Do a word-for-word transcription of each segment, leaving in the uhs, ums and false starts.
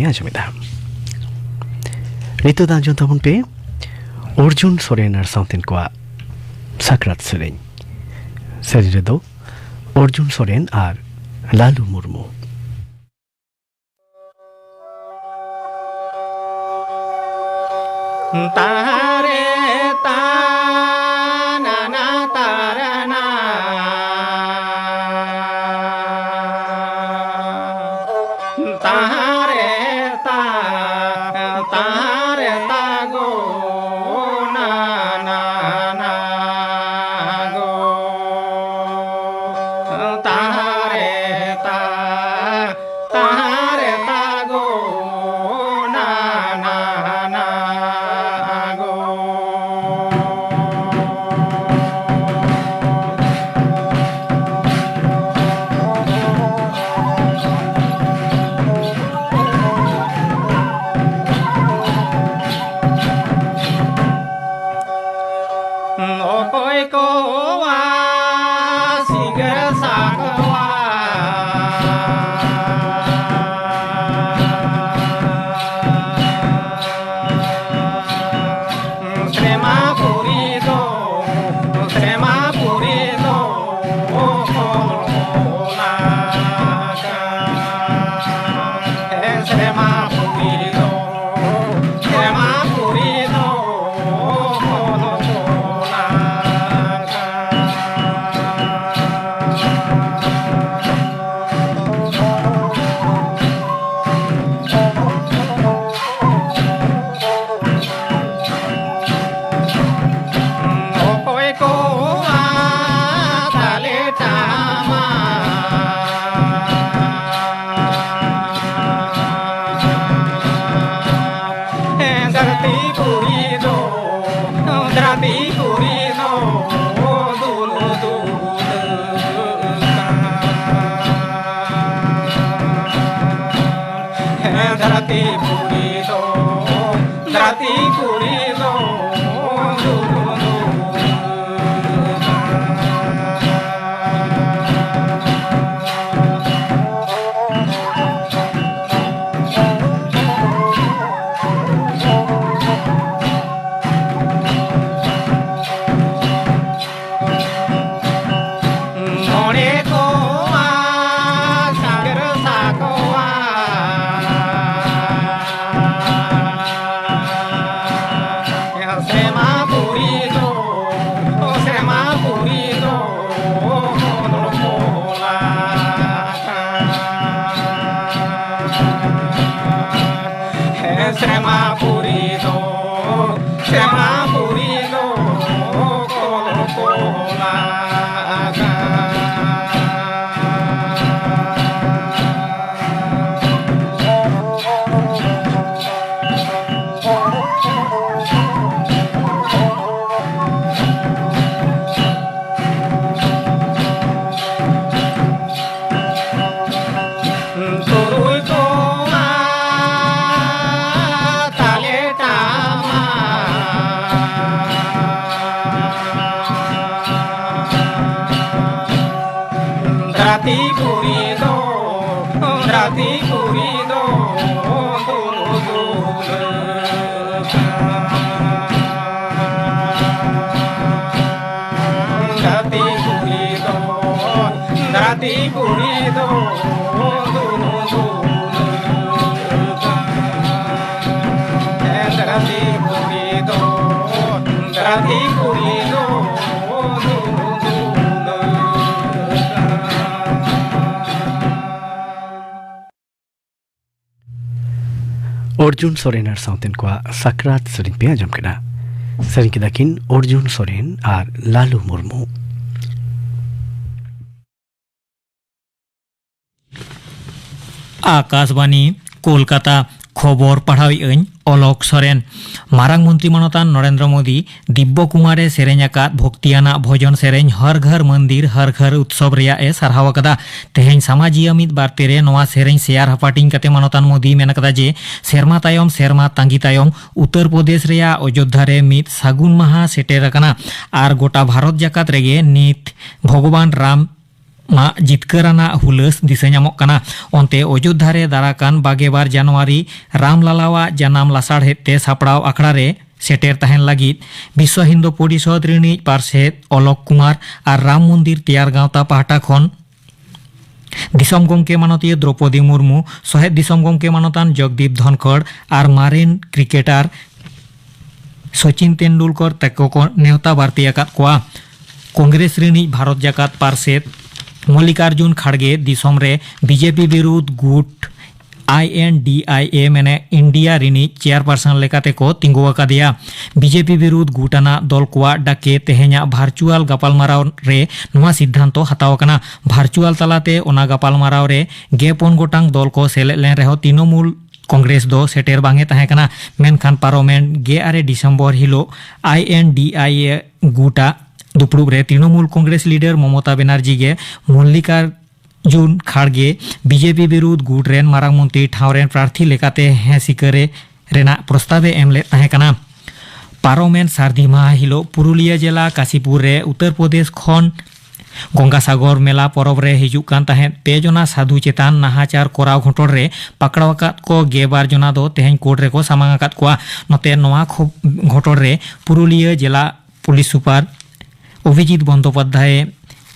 ᱟᱸᱡᱚᱢᱮᱫᱟ᱾ ᱱᱤᱛᱚᱜ ᱫᱚ ᱟᱸᱡᱚᱢ ᱛᱟᱵᱚᱱ ᱯᱮ ᱚᱨᱡᱩᱱ ᱥᱚᱨᱮᱱ ᱟᱨ ᱥᱟᱶᱛᱮᱱ ᱠᱚᱣᱟᱜ ᱥᱟᱠᱨᱟᱛ ᱥᱮᱨᱮᱧ᱾ ᱥᱮᱨᱮᱧ ᱨᱮᱫᱚ ᱚᱨᱡᱩᱱ ᱥᱚᱨᱮᱱ ᱟᱨ ᱞᱟᱞᱩ ᱢᱩᱨᱢᱩ᱾ ᱛᱟᱦᱟᱨᱮ ᱛᱟᱱᱟᱱᱟ ᱛᱟᱨᱟᱱᱟ᱾ ᱛᱟᱦᱟᱨᱮ ᱛᱟ, ᱛᱟᱦᱟᱨᱮ ᱛᱟᱜᱚ ᱱᱟᱱᱟ ᱜᱚ᱾ ᱛᱟᱦᱟᱨᱮ ᱛᱟ, ᱛᱟᱦᱟᱨᱮ ᱛᱟᱜᱚ ᱱᱟᱱᱟ ᱜᱚ᱾ ᱚᱠᱚᱭ ᱠᱚᱣᱟ ᱥᱤᱸᱜᱟᱹᱲ ᱥᱟᱠᱣᱟ᱾ ᱥᱮᱢᱟ ᱯᱩᱨᱤ ᱫᱚ, ᱥᱮᱢᱟ ᱯᱩᱨᱤ ᱫᱚ ᱚᱠᱚᱞ ᱠᱚᱞᱟ ᱠᱟᱱ᱾ ᱥᱮᱢᱟ ᱯᱩᱨᱤ ᱫᱚ, ᱥᱮᱢᱟ ᱯᱩᱨᱤ ᱫᱚ ᱚᱠᱚᱞ ᱠᱚᱞᱟ ᱠᱟᱱ᱾ ᱚᱠᱚᱭ ᱠᱚᱣᱟᱜ ᱛᱟᱞᱮ ᱴᱟᱢᱟ᱾ ᱫᱷᱟᱹᱨᱛᱤ ᱯᱩᱨᱤ ᱫᱚ, ᱫᱷᱟᱹᱨᱛᱤ ᱯᱩᱨᱤ ᱫᱚ ᱫᱩᱞ ᱫᱩᱞ ᱫᱷᱟᱹᱨᱛᱤ ᱯᱩᱨᱤ ᱫᱚ, ᱫᱷᱟᱹᱨᱛᱤ ᱯᱩᱨᱤ ᱫᱚ ᱫᱩᱞ ᱫᱩᱞ ᱥᱮᱨᱢᱟ ᱯᱩᱨᱤ ᱫᱚ, ᱥᱮᱨᱢᱟ ᱯᱩᱨᱤ ᱫᱚ ᱠᱚᱞ ᱠᱚᱞᱟ᱾ ᱛᱩᱨᱩᱭ ᱠᱚᱣᱟ ᱛᱟᱞᱮ ᱴᱟᱢᱟ᱾ ᱫᱨᱟᱛᱤ ᱠᱩᱲᱤ ᱫᱚ, ᱫᱨᱟᱛᱤ ᱠᱩᱲᱤ ᱫᱚ ᱫᱩᱞᱩ ᱫᱩᱞᱩ᱾ ᱫᱨᱟᱛᱤ ᱠᱩᱲᱤ ᱫᱚ, ᱫᱨᱟᱛᱤ ᱠᱩᱲᱤ ᱫᱚ ᱫᱩᱞᱩ ᱫᱩᱞᱩ᱾ ᱫᱨᱟᱛᱤ ᱠᱩᱲᱤ ᱫᱚ, ᱫᱨᱟᱛᱤ ᱠᱩᱲᱤ ᱫᱚ ᱫᱩᱞᱩ ᱫᱩᱞᱩ᱾ ᱚᱨᱡᱩᱱ ᱥᱚᱨᱮᱱ ᱟᱨ ᱥᱟᱶᱛᱮᱱ ᱠᱚᱣᱟᱜ ᱥᱟᱠᱨᱟᱛ ᱥᱮᱨᱮᱧ ᱯᱮ ᱟᱸᱡᱚᱢ ᱠᱮᱫᱟ᱾ ᱥᱮᱨᱮᱧ ᱠᱮᱫᱟ ᱠᱤᱱ ᱚᱨᱡᱩᱱ ᱥᱚᱨᱮᱱ ᱟᱨ ᱞᱟᱞᱩ ᱢᱩᱨᱢᱩ᱾ ᱟᱠᱟᱥᱵᱟᱱᱤ, ᱠᱳᱞᱠᱟᱛᱟ᱾ ᱠᱷᱚᱵᱚᱨ ᱯᱟᱲᱦᱟᱣᱮᱫ ᱟᱹᱧ ᱚᱞᱚᱠ ᱥᱚᱨᱮᱱ᱾ ᱢᱟᱨᱟᱝ ᱢᱚᱱᱛᱨᱤ ᱢᱟᱱᱚᱛᱟᱱ ᱱᱚᱨᱮᱱᱫᱨᱚ ᱢᱳᱫᱤ ᱫᱤᱵᱵᱚ ᱠᱩᱢᱟᱨᱮ ᱥᱮᱨᱮᱧ ᱟᱠᱟᱫ ᱵᱷᱚᱠᱛᱤᱭᱟᱱᱟᱜ ᱵᱷᱚᱡᱚᱱ ᱥᱮᱨᱮᱧ ᱦᱚᱨ ᱜᱷᱚᱨ ᱢᱚᱱᱫᱤᱨ ᱦᱚᱨ ᱜᱷᱚᱨ ᱩᱛᱥᱚᱵᱽ ᱨᱮᱭᱟᱜ ᱮ ᱥᱟᱨᱦᱟᱣ ᱟᱠᱟᱫᱟ᱾ ᱛᱮᱦᱮᱧ ᱥᱟᱢᱟᱡᱤᱭᱟᱹ ᱢᱤᱫ ᱵᱟᱨᱛᱮ ᱨᱮ ᱱᱚᱣᱟ ᱥᱮᱨᱮᱧ ᱥᱮᱭᱟᱨ ᱦᱟᱯᱟᱴᱤᱧ ᱠᱟᱛᱮ ᱢᱟᱱᱚᱛᱟᱱ ᱢᱳᱫᱤ ᱢᱮᱱ ᱟᱠᱟᱫᱟ ᱡᱮ ᱥᱮᱨᱢᱟ ᱛᱟᱭᱚᱢ ᱥᱮᱨᱢᱟ ᱛᱟᱸᱜᱤ ᱛᱟᱭᱚᱢ ᱩᱛᱛᱚᱨ ᱯᱨᱚᱫᱮᱥ ᱨᱮᱭᱟᱜ ᱚᱡᱳᱫᱽᱫᱷᱟ ᱨᱮ ᱢᱤᱫ ᱥᱟᱹᱜᱩᱱ ᱢᱟᱦᱟ ᱥᱮᱴᱮᱨ ᱟᱠᱟᱱᱟ ᱟᱨ ᱜᱚᱴᱟ ᱵᱷᱟᱨᱚᱛ ᱡᱟᱠᱟᱛ ᱨᱮᱜᱮ ᱱᱤᱛ ᱵᱷᱚᱜᱚᱵᱟᱱ ᱨᱟᱢ ᱟᱜ ᱡᱤᱛᱠᱟᱹᱨ ᱟᱱᱟᱜ ᱦᱩᱞᱟᱹᱥ ᱫᱤᱥᱟᱹ ᱧᱟᱢᱚᱜ ᱠᱟᱱᱟ᱾ ᱚᱱᱛᱮ ᱚᱡᱳᱫᱽᱫᱷᱟ ᱨᱮ ᱫᱟᱨᱟ ᱠᱟᱱ ᱵᱟᱜᱮ ᱵᱟᱨ ᱡᱟᱱᱩᱣᱟᱨᱤ ᱨᱟᱢ ᱞᱟᱞᱟᱣᱟᱜ ᱡᱟᱱᱟᱢ ᱞᱟᱥᱟᱲᱦᱮᱫ ᱛᱮ ᱥᱟᱯᱲᱟᱣ ᱟᱠᱷᱲᱟ ᱨᱮ ᱥᱮᱴᱮᱨ ᱛᱟᱦᱮᱱ ᱞᱟᱹᱜᱤᱫ ᱵᱤᱥᱥᱚ ᱦᱤᱱᱫᱩ ᱯᱚᱨᱤᱥᱚᱫᱽ ᱨᱤᱱᱤᱡ ᱯᱟᱨᱥᱮᱛ ᱚᱞᱚᱠ ᱠᱩᱢᱟᱨ ᱟᱨ ᱨᱟᱢ ᱢᱚᱱᱫᱤᱨ ᱛᱮᱭᱟᱨ ᱜᱟᱶᱛᱟ ᱯᱟᱦᱴᱟ ᱠᱷᱚᱱ ᱫᱤᱥᱚᱢ ᱜᱚᱢᱠᱮ ᱢᱟᱱᱚᱛᱤᱭᱟᱹ ᱫᱨᱚᱯᱚᱫᱤ ᱢᱩᱨᱢᱩ, ᱥᱚᱦᱮᱫ ᱫᱤᱥᱚᱢ ᱜᱚᱢᱠᱮ ᱢᱟᱱᱚᱛᱟᱱ ᱡᱚᱜᱽᱫᱤᱯ ᱫᱷᱚᱱᱠᱷᱚᱲ ᱟᱨ ᱢᱟᱨᱮᱱ ᱠᱨᱤᱠᱮᱴᱟᱨ ᱥᱚᱪᱤᱱ ᱛᱮᱱᱰᱩᱞᱠᱚᱨ ᱛᱟᱠᱚ ᱠᱚ ᱱᱮᱣᱛᱟ ᱵᱟᱨᱛᱤ ᱟᱠᱟᱫ ᱠᱚᱣᱟ᱾ ᱠᱚᱝᱜᱨᱮᱥ ᱨᱤᱱᱤᱡ ᱵᱷᱟᱨᱚᱛ ᱡᱟᱠᱟᱛ ᱯᱟᱨᱥᱮᱛ ᱢᱚᱞᱞᱤᱠᱟᱨᱡᱩᱱ ᱠᱷᱟᱲᱜᱮ ᱫᱤᱥᱚᱢ ᱨᱮ ᱵᱤᱡᱮᱯᱤ ᱵᱤᱨᱩᱫᱷ ᱜᱩᱴ ᱟᱭ ᱮᱱ ᱰᱤ ᱟᱭ ᱮ ᱢᱮᱱᱮ ᱤᱱᱰᱤᱭᱟ ᱨᱤᱱᱤᱡ ᱪᱮᱭᱟᱨᱯᱟᱨᱥᱚᱱ ᱞᱮᱠᱟᱛᱮ ᱠᱚ ᱛᱤᱸᱜᱩ ᱟᱠᱟᱫᱮᱭᱟ᱾ ᱵᱤᱡᱮᱯᱤ ᱵᱤᱨᱩᱫᱷ ᱜᱩᱴ ᱟᱱᱟᱜ ᱫᱚᱞ ᱠᱚᱣᱟᱜ ᱰᱟᱠᱮ ᱛᱮᱦᱮᱧᱟᱜ ᱵᱷᱟᱨᱪᱩᱣᱟᱞ ᱜᱟᱯᱟᱞᱢᱟᱨᱟᱣ ᱨᱮ ᱱᱚᱣᱟ ᱥᱤᱫᱽᱫᱷᱟᱱᱛᱚ ᱦᱟᱛᱟᱣ ᱟᱠᱟᱱᱟ᱾ ᱵᱷᱟᱨᱪᱩᱣᱟᱞ ᱛᱟᱞᱟᱛᱮ ᱚᱱᱟ ᱜᱟᱯᱟᱞᱢᱟᱨᱟᱣ ᱨᱮ ᱜᱮᱞ ᱯᱩᱱ ᱜᱚᱴᱟᱝ ᱫᱚᱞ ᱠᱚ ᱥᱮᱞᱮᱫ ᱞᱮᱱ ᱨᱮᱦᱚᱸ ᱛᱨᱤᱱᱚᱢᱩᱞ ᱠᱚᱝᱜᱨᱮᱥ ᱫᱚ ᱥᱮᱴᱮᱨ ᱵᱟᱝ ᱮ ᱛᱟᱦᱮᱸ ᱠᱟᱱᱟ᱾ ᱢᱮᱱᱠᱷᱟᱱ ᱯᱟᱨᱚᱢᱮᱱ ᱜᱮᱞ ᱟᱨᱮ ᱰᱤᱥᱮᱢᱵᱚᱨ ᱦᱤᱞᱳᱜ ᱟᱭ ᱮᱱ ᱰᱤ ᱟᱭ ᱮ ᱜᱩᱴ ᱟᱜ ᱫᱩᱯᱲᱩᱵ ᱨᱮ ᱛᱨᱤᱱᱚᱢᱩᱞ ᱠᱚᱝᱜᱨᱮᱥ ᱞᱤᱰᱟᱨ ᱢᱚᱢᱚᱛᱟ ᱵᱮᱱᱟᱨᱡᱤ ᱜᱮ ᱢᱚᱞᱞᱤᱠᱟᱨᱡᱩᱱ ᱠᱷᱟᱲᱜᱮ ᱵᱤᱡᱮᱯᱤ ᱵᱤᱨᱩᱫᱷ ᱜᱩᱴ ᱨᱮᱱ ᱢᱟᱨᱟᱝ ᱢᱚᱱᱛᱨᱤ ᱴᱷᱟᱶ ᱨᱮᱱ ᱯᱨᱟᱨᱛᱷᱤ ᱞᱮᱠᱟᱛᱮ ᱦᱮᱸ ᱥᱤᱠᱟᱹᱨ ᱨᱮᱱᱟᱜ ᱯᱨᱚᱥᱛᱟᱵ ᱮ ᱮᱢ ᱞᱮᱫ ᱛᱟᱦᱮᱸ ᱠᱟᱱᱟ᱾ ᱯᱟᱨᱚᱢᱮᱱ ᱥᱟᱹᱨᱫᱤ ᱢᱟᱦᱟ ᱦᱤᱞᱳᱜ ᱯᱩᱨᱩᱞᱤᱭᱟᱹ ᱡᱮᱞᱟ ᱠᱟᱥᱤᱯᱩᱨ ᱨᱮ ᱩᱛᱛᱚᱨ ᱯᱨᱚᱫᱮᱥ ᱠᱷᱚᱱ ᱜᱚᱝᱜᱟᱥᱟᱜᱚᱨ ᱢᱮᱞᱟ ᱯᱚᱨᱚᱵᱽ ᱨᱮ ᱦᱤᱡᱩᱜ ᱠᱟᱱ ᱛᱟᱦᱮᱸᱫ ᱯᱮ ᱡᱚᱱᱟ ᱥᱟᱫᱷᱩ ᱪᱮᱛᱟᱱ ᱱᱟᱦᱟᱪᱟᱨ ᱠᱚᱨᱟᱣ ᱜᱷᱚᱴᱚᱱ ᱨᱮ ᱯᱟᱠᱲᱟᱣ ᱟᱠᱟᱫ ᱠᱚ ᱜᱮᱞ ᱵᱟᱨ ᱡᱚᱱᱟ ᱫᱚ ᱛᱮᱦᱮᱧ ᱠᱳᱨᱴ ᱨᱮᱠᱚ ᱥᱟᱢᱟᱝ ᱟᱠᱟᱫ ᱠᱚᱣᱟ᱾ ᱱᱚᱛᱮ ᱱᱚᱣᱟ ᱠᱷᱚ-, ᱜᱷᱚᱴᱚᱱ ᱨᱮ ᱯᱩᱨᱩᱞᱤᱭᱟᱹ ᱡᱮᱞᱟ ᱯᱩᱞᱤᱥ ᱥᱩᱯᱟᱨ ᱚᱵᱷᱤᱡᱤᱛ ᱵᱚᱱᱫᱳᱯᱟᱫᱽᱫᱷᱟᱭᱮ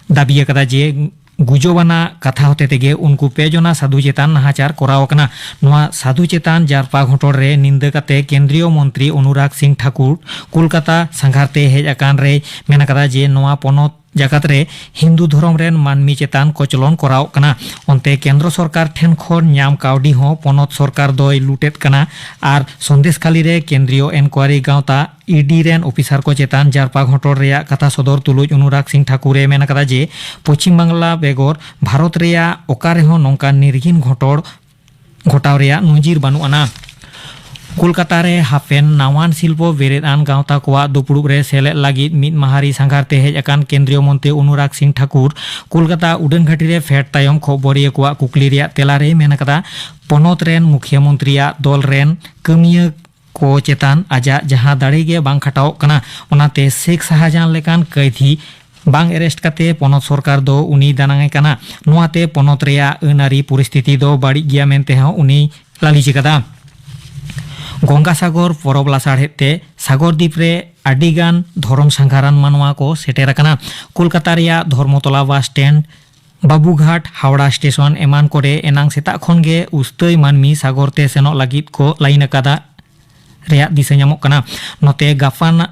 ᱫᱟᱵᱤ ᱟᱠᱟᱫᱟ ᱡᱮ ᱜᱩᱡᱚᱵᱟᱱᱟ ᱠᱟᱛᱷᱟ ᱦᱚᱛᱮ ᱛᱮᱜᱮ ᱩᱱᱠᱩ ᱯᱮ ᱡᱚᱱᱟ ᱥᱟᱫᱷᱩ ᱪᱮᱛᱟᱱ ᱱᱟᱦᱟᱪᱟᱨ ᱠᱚᱨᱟᱣ ᱟᱠᱟᱱᱟ᱾ ᱱᱚᱣᱟ ᱥᱟᱫᱷᱩ ᱪᱮᱛᱟᱱ ᱡᱟᱨᱯᱟ ᱜᱷᱚᱴᱚᱱ ᱨᱮ ᱱᱤᱱᱫᱟᱹ ᱠᱟᱛᱮ ᱠᱮᱱᱫᱨᱤᱭᱚ ᱢᱚᱱᱛᱨᱤ ᱚᱱᱩᱨᱟᱜᱽ ᱥᱤᱝ ᱴᱷᱟᱠᱩᱨ ᱠᱳᱞᱠᱟᱛᱟ ᱥᱟᱸᱜᱷᱟᱨ ᱛᱮ ᱦᱮᱡ ᱟᱠᱟᱱ ᱨᱮᱭ ᱢᱮᱱ ᱟᱠᱟᱫᱟ ᱡᱮ ᱱᱚᱣᱟ ᱯᱚᱱᱚᱛ ᱡᱟᱠᱟᱛ ᱨᱮ ᱦᱤᱱᱫᱩ ᱫᱷᱚᱨᱚᱢ ᱨᱮᱱ ᱢᱟᱹᱱᱢᱤ ᱪᱮᱛᱟᱱ ᱠᱚᱪᱞᱚᱱ ᱠᱚᱨᱟᱣᱚᱜ ᱠᱟᱱᱟ᱾ ᱚᱱᱛᱮ ᱠᱮᱱᱫᱨᱚ ᱥᱚᱨᱠᱟᱨ ᱴᱷᱮᱱ ᱠᱷᱚᱱ ᱧᱟᱢ ᱠᱟᱹᱣᱰᱤ ᱦᱚᱸ ᱯᱚᱱᱚᱛ ᱥᱚᱨᱠᱟᱨ ᱫᱚᱭ ᱞᱩᱴᱮᱫ ᱠᱟᱱᱟ ᱟᱨ ᱥᱚᱱᱫᱮᱥᱠᱷᱟᱞᱤ ᱨᱮ ᱠᱮᱱᱫᱨᱤᱭᱚ ᱮᱱᱠᱣᱟᱨᱤ ᱜᱟᱶᱛᱟ ᱤ ᱰᱤ ᱨᱮᱱ ᱚᱯᱷᱤᱥᱟᱨ ᱠᱚ ᱪᱮᱛᱟᱱ ᱡᱟᱨᱯᱟ ᱜᱷᱚᱴᱚᱱ ᱨᱮᱭᱟᱜ ᱠᱟᱛᱷᱟ ᱥᱚᱫᱚᱨ ᱛᱩᱞᱩᱡ ᱚᱱᱩᱨᱟᱜᱽ ᱥᱤᱝ ᱴᱷᱟᱠᱩᱨ ᱮ ᱢᱮᱱ ᱟᱠᱟᱫᱟ ᱡᱮ ᱯᱚᱪᱷᱤᱢ ᱵᱟᱝᱞᱟ ᱵᱮᱜᱚᱨ ᱵᱷᱟᱨᱚᱛ ᱨᱮᱭᱟᱜ ᱚᱠᱟ ᱨᱮᱦᱚᱸ ᱱᱚᱝᱠᱟᱱ ᱱᱤᱨᱜᱷᱤᱱ ᱜᱷᱚᱴᱚᱲ ᱜᱷᱚᱴᱟᱣ ᱨᱮᱭᱟᱜ ᱱᱚᱡᱤᱨ ᱵᱟᱹᱱᱩᱜ ᱟᱱᱟ᱾ ᱠᱳᱞᱠᱟᱛᱟ ᱨᱮ ᱦᱟᱯᱮᱱ ᱱᱟᱣᱟᱱ ᱥᱤᱞᱯᱚ ᱵᱮᱨᱮᱫ ᱟᱱ ᱜᱟᱶᱛᱟ ᱠᱚᱣᱟᱜ ᱫᱩᱯᱲᱩᱵ ᱨᱮ ᱥᱮᱞᱮᱫ ᱞᱟᱹᱜᱤᱫ ᱢᱤᱫ ᱢᱟᱦᱟᱨᱤ ᱥᱟᱸᱜᱷᱟᱨ ᱛᱮ ᱦᱮᱡ ᱟᱠᱟᱱ ᱠᱮᱱᱫᱨᱤᱭᱚ ᱢᱚᱱᱛᱨᱤ ᱚᱱᱩᱨᱟᱜᱽ ᱥᱤᱝ ᱴᱷᱟᱠᱩᱨ ᱠᱳᱞᱠᱟᱛᱟ ᱩᱰᱟᱹᱱ ᱜᱷᱟᱹᱴᱤ ᱨᱮ ᱯᱷᱮᱰ ᱛᱟᱭᱚᱢ ᱠᱷᱚᱵᱚᱨᱤᱭᱟᱹ ᱠᱚᱣᱟᱜ ᱠᱩᱠᱞᱤ ᱨᱮᱭᱟᱜ ᱛᱮᱞᱟ ᱨᱮᱭ ᱢᱮᱱ ᱟᱠᱟᱫᱟ, ᱯᱚᱱᱚᱛ ᱨᱮᱱ ᱢᱩᱠᱷᱤᱭᱟᱹ ᱢᱚᱱᱛᱨᱤᱭᱟᱜ ᱫᱚᱞ ᱨᱮᱱ ᱠᱟᱹᱢᱤᱭᱟᱹ ᱠᱚ ᱪᱮᱛᱟᱱ ᱟᱡᱟᱜ ᱡᱟᱦᱟᱸ ᱫᱟᱲᱮ ᱜᱮ ᱵᱟᱝ ᱠᱷᱟᱴᱟᱣᱚᱜ ᱠᱟᱱᱟ᱾ ᱚᱱᱟᱛᱮ ᱥᱮᱠ ᱥᱟᱦᱟᱡᱟᱱ ᱞᱮᱠᱟᱱ ᱠᱟᱹᱭᱫᱷᱤ ᱵᱟᱝ ᱮᱨᱮᱥᱴ ᱠᱟᱛᱮ ᱯᱚᱱᱚᱛ ᱥᱚᱨᱠᱟᱨ ᱫᱚ ᱩᱱᱤ ᱫᱟᱱᱟᱝ ᱮ ᱠᱟᱱᱟ᱾ ᱱᱚᱣᱟᱛᱮ ᱯᱚᱱᱚᱛ ᱨᱮᱭᱟᱜ ᱟᱹᱱ ᱟᱹᱨᱤ ᱯᱚᱨᱤᱥᱛᱷᱤᱛᱤ ᱫᱚ ᱵᱟᱹᱲᱤᱡ ᱜᱮᱭᱟ ᱢᱮᱱᱛᱮ ᱦᱚᱸ ᱩᱱᱤ ᱞᱟᱹᱞᱤᱥ ᱟᱠᱟᱫᱟ᱾ ᱜᱚᱝᱜᱟᱥᱟᱜᱚᱨ ᱯᱚᱨᱚᱵᱽ ᱞᱟᱥᱟᱲᱦᱮᱫ ᱛᱮ ᱥᱟᱜᱚᱨ ᱫᱤᱯ ᱨᱮ ᱟᱹᱰᱤ ᱜᱟᱱ ᱫᱷᱚᱨᱚᱢ ᱥᱟᱸᱜᱷᱟᱨᱟᱱ ᱢᱟᱱᱣᱟ ᱠᱚ ᱥᱮᱴᱮᱨ ᱟᱠᱟᱱᱟ᱾ ᱠᱳᱞᱠᱟᱛᱟ ᱨᱮᱭᱟᱜ ᱫᱷᱚᱨᱢᱚᱛᱚᱞᱟ ᱵᱟᱥ ᱥᱴᱮᱱᱰ, ᱵᱟᱵᱩᱜᱷᱟᱴ, ᱦᱟᱣᱲᱟ ᱥᱴᱮᱥᱚᱱ ᱮᱢᱟᱱ ᱠᱚᱨᱮ ᱮᱱᱟᱝ ᱥᱮᱛᱟᱜ ᱠᱷᱚᱱ ᱜᱮ ᱩᱥᱛᱟᱹᱭ ᱢᱟᱹᱱᱢᱤ ᱥᱟᱜᱚᱨ ᱛᱮ ᱥᱮᱱᱚᱜ ᱞᱟᱹᱜᱤᱫ ᱠᱚ ᱞᱟᱭᱤᱱ ᱟᱠᱟᱫᱟ ᱨᱮᱭᱟᱜ ᱫᱤᱥᱟᱹ ᱧᱟᱢᱚᱜ ᱠᱟᱱᱟ᱾ ᱱᱚᱛᱮ ᱜᱟᱯᱟᱱ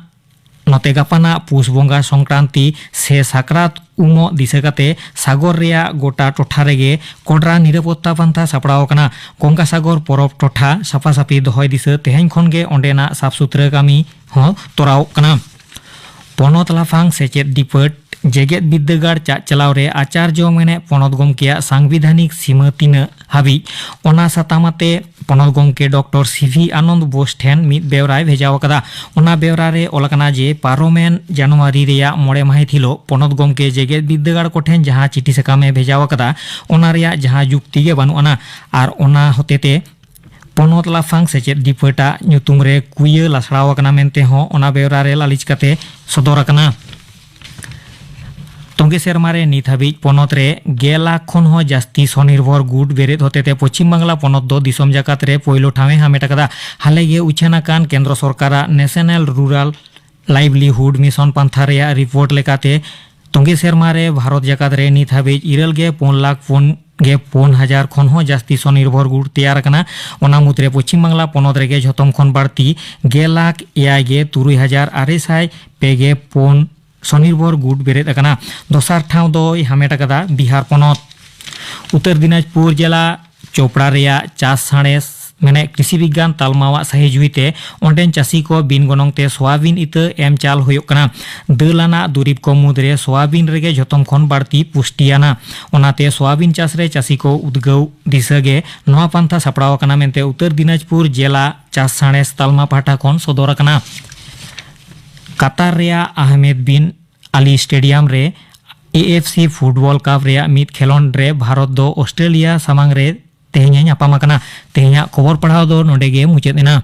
ᱱᱚᱛᱮ ᱜᱟᱯᱟᱱᱟᱜ ᱯᱩᱥ ᱵᱚᱸᱜᱟ ᱥᱚᱝᱠᱨᱟᱱᱛᱤ ᱥᱮ ᱥᱟᱠᱨᱟᱛ ᱩᱢᱚᱜ ᱫᱤᱥᱟᱹ ᱠᱟᱛᱮ ᱥᱟᱜᱚᱨ ᱨᱮᱭᱟᱜ ᱜᱚᱴᱟ ᱴᱚᱴᱷᱟ ᱨᱮᱜᱮ ᱠᱚᱰᱨᱟ ᱱᱤᱨᱟᱯᱚᱛᱛᱟ ᱯᱟᱱᱛᱷᱟ ᱥᱟᱯᱲᱟᱣ ᱟᱠᱟᱱᱟ᱾ ᱜᱚᱝᱜᱟ ᱥᱟᱜᱚᱨ ᱯᱚᱨᱚᱵᱽ ᱴᱚᱴᱷᱟ ᱥᱟᱯᱷᱟ ᱥᱟᱹᱯᱷᱤ ᱫᱚᱦᱚᱭ ᱫᱤᱥᱟᱹ ᱛᱮᱦᱮᱧ ᱠᱷᱚᱱ ᱜᱮ ᱚᱸᱰᱮᱱᱟᱜ ᱥᱟᱯᱷ ᱥᱩᱛᱨᱟᱹ ᱠᱟᱹᱢᱤ ᱦᱚᱸ ᱛᱚᱨᱟᱣᱚᱜ ᱠᱟᱱᱟ᱾ ᱯᱚᱱᱚᱛ ᱞᱟᱯᱷᱟᱝ ᱥᱮᱪᱮᱫ ᱰᱤᱯᱟᱹᱴ ᱡᱮᱜᱮᱛ ᱵᱤᱨᱫᱟᱹᱜᱟᱲ ᱪᱟᱜ ᱪᱟᱞᱟᱣ ᱨᱮ ᱟᱪᱟᱨᱡᱚ ᱢᱮᱱᱮᱫ ᱯᱚᱱᱚᱛ ᱜᱚᱢᱠᱮᱭᱟᱜ ᱥᱟᱝᱵᱤᱫᱷᱟᱱᱤᱠ ᱥᱤᱢᱟᱹ ᱛᱤᱱᱟᱹᱜ ᱦᱟᱹᱵᱤᱡ, ᱚᱱᱟ ᱥᱟᱛᱟᱢ ᱟᱛᱮ ᱯᱚᱱᱚᱛ ᱜᱚᱢᱠᱮ ᱰᱚᱠᱴᱚᱨ ᱥᱤ ᱵᱷᱤ ᱟᱱᱚᱱᱫ ᱵᱳᱥ ᱴᱷᱮᱱ ᱢᱤᱫ ᱵᱮᱣᱨᱟᱭ ᱵᱷᱮᱡᱟᱣ ᱟᱠᱟᱫᱟ᱾ ᱚᱱᱟ ᱵᱮᱣᱨᱟ ᱨᱮ ᱚᱞ ᱟᱠᱟᱱᱟ ᱡᱮ ᱯᱟᱨᱚᱢᱮᱱ ᱡᱟᱱᱩᱣᱟᱨᱤ ᱨᱮᱭᱟᱜ ᱢᱚᱬᱮ ᱢᱟᱹᱦᱤᱛ ᱦᱤᱞᱳᱜ ᱯᱚᱱᱚᱛ ᱜᱚᱢᱠᱮ ᱡᱮᱜᱮᱛ ᱵᱤᱨᱫᱟᱹᱜᱟᱲ ᱠᱚᱴᱷᱮᱱ ᱡᱟᱦᱟᱸ ᱪᱤᱴᱷᱤ ᱥᱟᱠᱟᱢ ᱮ ᱵᱷᱮᱡᱟᱣ ᱟᱠᱟᱫᱟ, ᱚᱱᱟ ᱨᱮᱭᱟᱜ ᱡᱟᱦᱟᱸ ᱡᱩᱠᱛᱤ ᱜᱮ ᱵᱟᱹᱱᱩᱜ ᱟᱱᱟ᱾ ᱟᱨ ᱚᱱᱟ ᱦᱚᱛᱮᱛᱮ ᱯᱚᱱᱚᱛ ᱞᱟᱯᱷᱟᱝ ᱥᱮᱪᱮᱫ ᱰᱤᱯᱟᱹᱴᱟᱜ ᱧᱩᱛᱩᱢ ᱨᱮ ᱠᱩᱭᱟᱹ ᱞᱟᱥᱲᱟᱣ ᱟᱠᱟᱱᱟ ᱢᱮᱱᱛᱮ ᱦᱚᱸ ᱚᱱᱟ ᱵᱮᱣᱨᱟ ᱨᱮ ᱞᱟᱹᱞᱤᱥ ᱠᱟᱛᱮ ᱥᱚᱫᱚᱨ ᱟᱠᱟᱱᱟ᱾ ᱛᱚᱸᱜᱮ ᱥᱮᱨᱢᱟ ᱨᱮ ᱱᱤᱛ ᱦᱟᱹᱵᱤᱡ ᱯᱚᱱᱚᱛ ᱨᱮ ᱜᱮᱞ ᱞᱟᱠᱷ ᱠᱷᱚᱱ ᱦᱚᱸ ᱡᱟᱹᱥᱛᱤ ᱥᱚᱱᱤᱨᱵᱷᱚᱨ ᱜᱩᱴ ᱵᱮᱨᱮᱫ ᱦᱚᱛᱮᱛᱮ ᱯᱚᱪᱷᱤᱢ ᱵᱟᱝᱞᱟ ᱯᱚᱱᱚᱛ ᱫᱚ ᱫᱤᱥᱚᱢ ᱡᱟᱠᱟᱛ ᱨᱮ ᱯᱳᱭᱞᱳ ᱴᱷᱟᱶ ᱮ ᱦᱟᱢᱮᱴ ᱟᱠᱟᱫᱟ᱾ ᱦᱟᱞᱮ ᱜᱮ ᱩᱪᱷᱟᱹᱱ ᱟᱠᱟᱱ ᱠᱮᱱᱫᱨᱚ ᱥᱚᱨᱠᱟᱨᱟᱜ ᱱᱮᱥᱚᱱᱟᱞ ᱨᱩᱨᱟᱞ ᱞᱟᱭᱤᱵᱷᱞᱤᱦᱩᱰ ᱢᱤᱥᱚᱱ ᱯᱟᱱᱛᱷᱟ ᱨᱮᱭᱟᱜ ᱨᱤᱯᱳᱨᱴ ᱞᱮᱠᱟᱛᱮ, ᱛᱚᱸᱜᱮ ᱥᱮᱨᱢᱟ ᱨᱮ ᱵᱷᱟᱨᱚᱛ ᱡᱟᱠᱟᱛ ᱨᱮ ᱱᱤᱛ ᱦᱟᱹᱵᱤᱡ ᱤᱨᱟᱹᱞ ᱜᱮ ᱯᱩᱱ ᱞᱟᱠᱷ ᱯᱩᱱ ᱜᱮ ᱯᱩᱱ ᱦᱟᱡᱟᱨ ᱠᱷᱚᱱ ᱦᱚᱸ ᱡᱟᱹᱥᱛᱤ ᱥᱚᱱᱤᱨᱵᱷᱚᱨ ᱜᱩᱴ ᱛᱮᱭᱟᱨ ᱟᱠᱟᱱᱟ᱾ ᱚᱱᱟ ᱢᱩᱫᱽᱨᱮ ᱯᱚᱪᱷᱤᱢ ᱵᱟᱝᱞᱟ ᱯᱚᱱᱚᱛ ᱨᱮᱜᱮ ᱡᱷᱚᱛᱚᱢ ᱠᱷᱚᱱ ᱵᱟᱹᱲᱛᱤ ᱜᱮᱞ ᱞᱟᱠᱷ ᱮᱭᱟᱭ ᱜᱮ ᱛᱩᱨᱩᱭ ᱦᱟᱡᱟᱨ ᱟᱨᱮ ᱥᱟᱭ ᱯᱮ ᱜᱮ ᱯᱩᱱ ᱥᱚᱱᱤᱨᱵᱷᱚᱨ ᱜᱩᱴ ᱵᱮᱨᱮᱫ ᱟᱠᱟᱱᱟ᱾ ᱫᱚᱥᱟᱨ ᱴᱷᱟᱶ ᱫᱚᱭ ᱦᱟᱢᱮᱴ ᱟᱠᱟᱫᱟ ᱵᱤᱦᱟᱨ ᱯᱚᱱᱚᱛ᱾ ᱩᱛᱛᱚᱨ ᱫᱤᱱᱟᱡᱽᱯᱩᱨ ᱡᱮᱞᱟ ᱪᱳᱯᱲᱟ ᱨᱮᱭᱟᱜ ᱪᱟᱥ ᱥᱟᱬᱮᱥ ᱢᱮᱱᱮᱫ ᱠᱨᱤᱥᱤ ᱵᱤᱜᱽᱜᱟᱱ ᱛᱟᱞᱢᱟᱣᱟᱜ ᱥᱟᱹᱦᱤ ᱡᱩᱦᱤᱛᱮ ᱚᱸᱰᱮᱱ ᱪᱟᱹᱥᱤ ᱠᱚ ᱵᱤᱱ ᱜᱚᱱᱚᱝ ᱛᱮ ᱥᱳᱭᱟᱵᱤᱱ ᱤᱛᱟᱹ ᱮᱢ ᱪᱟᱞ ᱦᱩᱭᱩᱜ ᱠᱟᱱᱟ᱾ ᱫᱟᱹᱞ ᱟᱱᱟᱜ ᱫᱩᱨᱤᱵᱽ ᱠᱚ ᱢᱩᱫᱽᱨᱮ ᱥᱳᱭᱟᱵᱤᱱ ᱨᱮᱜᱮ ᱡᱷᱚᱛᱚᱢ ᱠᱷᱚᱱ ᱵᱟᱹᱲᱛᱤ ᱯᱩᱥᱴᱤᱭᱟᱱᱟ᱾ ᱚᱱᱟᱛᱮ ᱥᱳᱭᱟᱵᱤᱱ ᱪᱟᱥ ᱨᱮ ᱪᱟᱹᱥᱤ ᱠᱚ ᱩᱫᱽᱜᱟᱹᱣ ᱫᱤᱥᱟᱹ ᱜᱮ ᱱᱚᱣᱟ ᱯᱟᱱᱛᱷᱟ ᱥᱟᱯᱲᱟᱣ ᱟᱠᱟᱱᱟ ᱢᱮᱱᱛᱮ ᱩᱛᱛᱚᱨ ᱫᱤᱱᱟᱡᱽᱯᱩᱨ ᱡᱮᱞᱟ ᱪᱟᱥ ᱥᱟᱬᱮᱥ ᱛᱟᱞᱢᱟ ᱯᱟᱦᱴᱟ ᱠᱷᱚᱱ ᱥᱚᱫᱚᱨ ᱟᱠᱟᱱᱟ᱾ ᱠᱟᱛᱟᱨ ᱨᱮᱭᱟᱜ ᱟᱦᱢᱮᱫ ᱵᱤᱱ ᱟᱞᱤ ᱥᱴᱮᱰᱤᱭᱟᱢ ᱨᱮ ᱮ ᱮᱯᱷ ᱥᱤ ᱯᱷᱩᱴᱵᱚᱞ ᱠᱟᱯ ᱨᱮᱭᱟᱜ ᱢᱤᱫ ᱠᱷᱮᱞᱚᱸᱰ ᱨᱮ ᱵᱷᱟᱨᱚᱛ ᱫᱚ ᱚᱥᱴᱨᱮᱞᱤᱭᱟ ᱥᱟᱢᱟᱝ ᱨᱮ ᱛᱮᱦᱮᱧ ᱮ ᱧᱟᱯᱟᱢ ᱟᱠᱟᱱᱟ᱾ ᱛᱮᱦᱮᱧᱟᱜ ᱠᱷᱚᱵᱚᱨ ᱯᱟᱲᱦᱟᱣ ᱫᱚ ᱱᱚᱰᱮ ᱜᱮ ᱢᱩᱪᱟᱹᱫ ᱮᱱᱟ᱾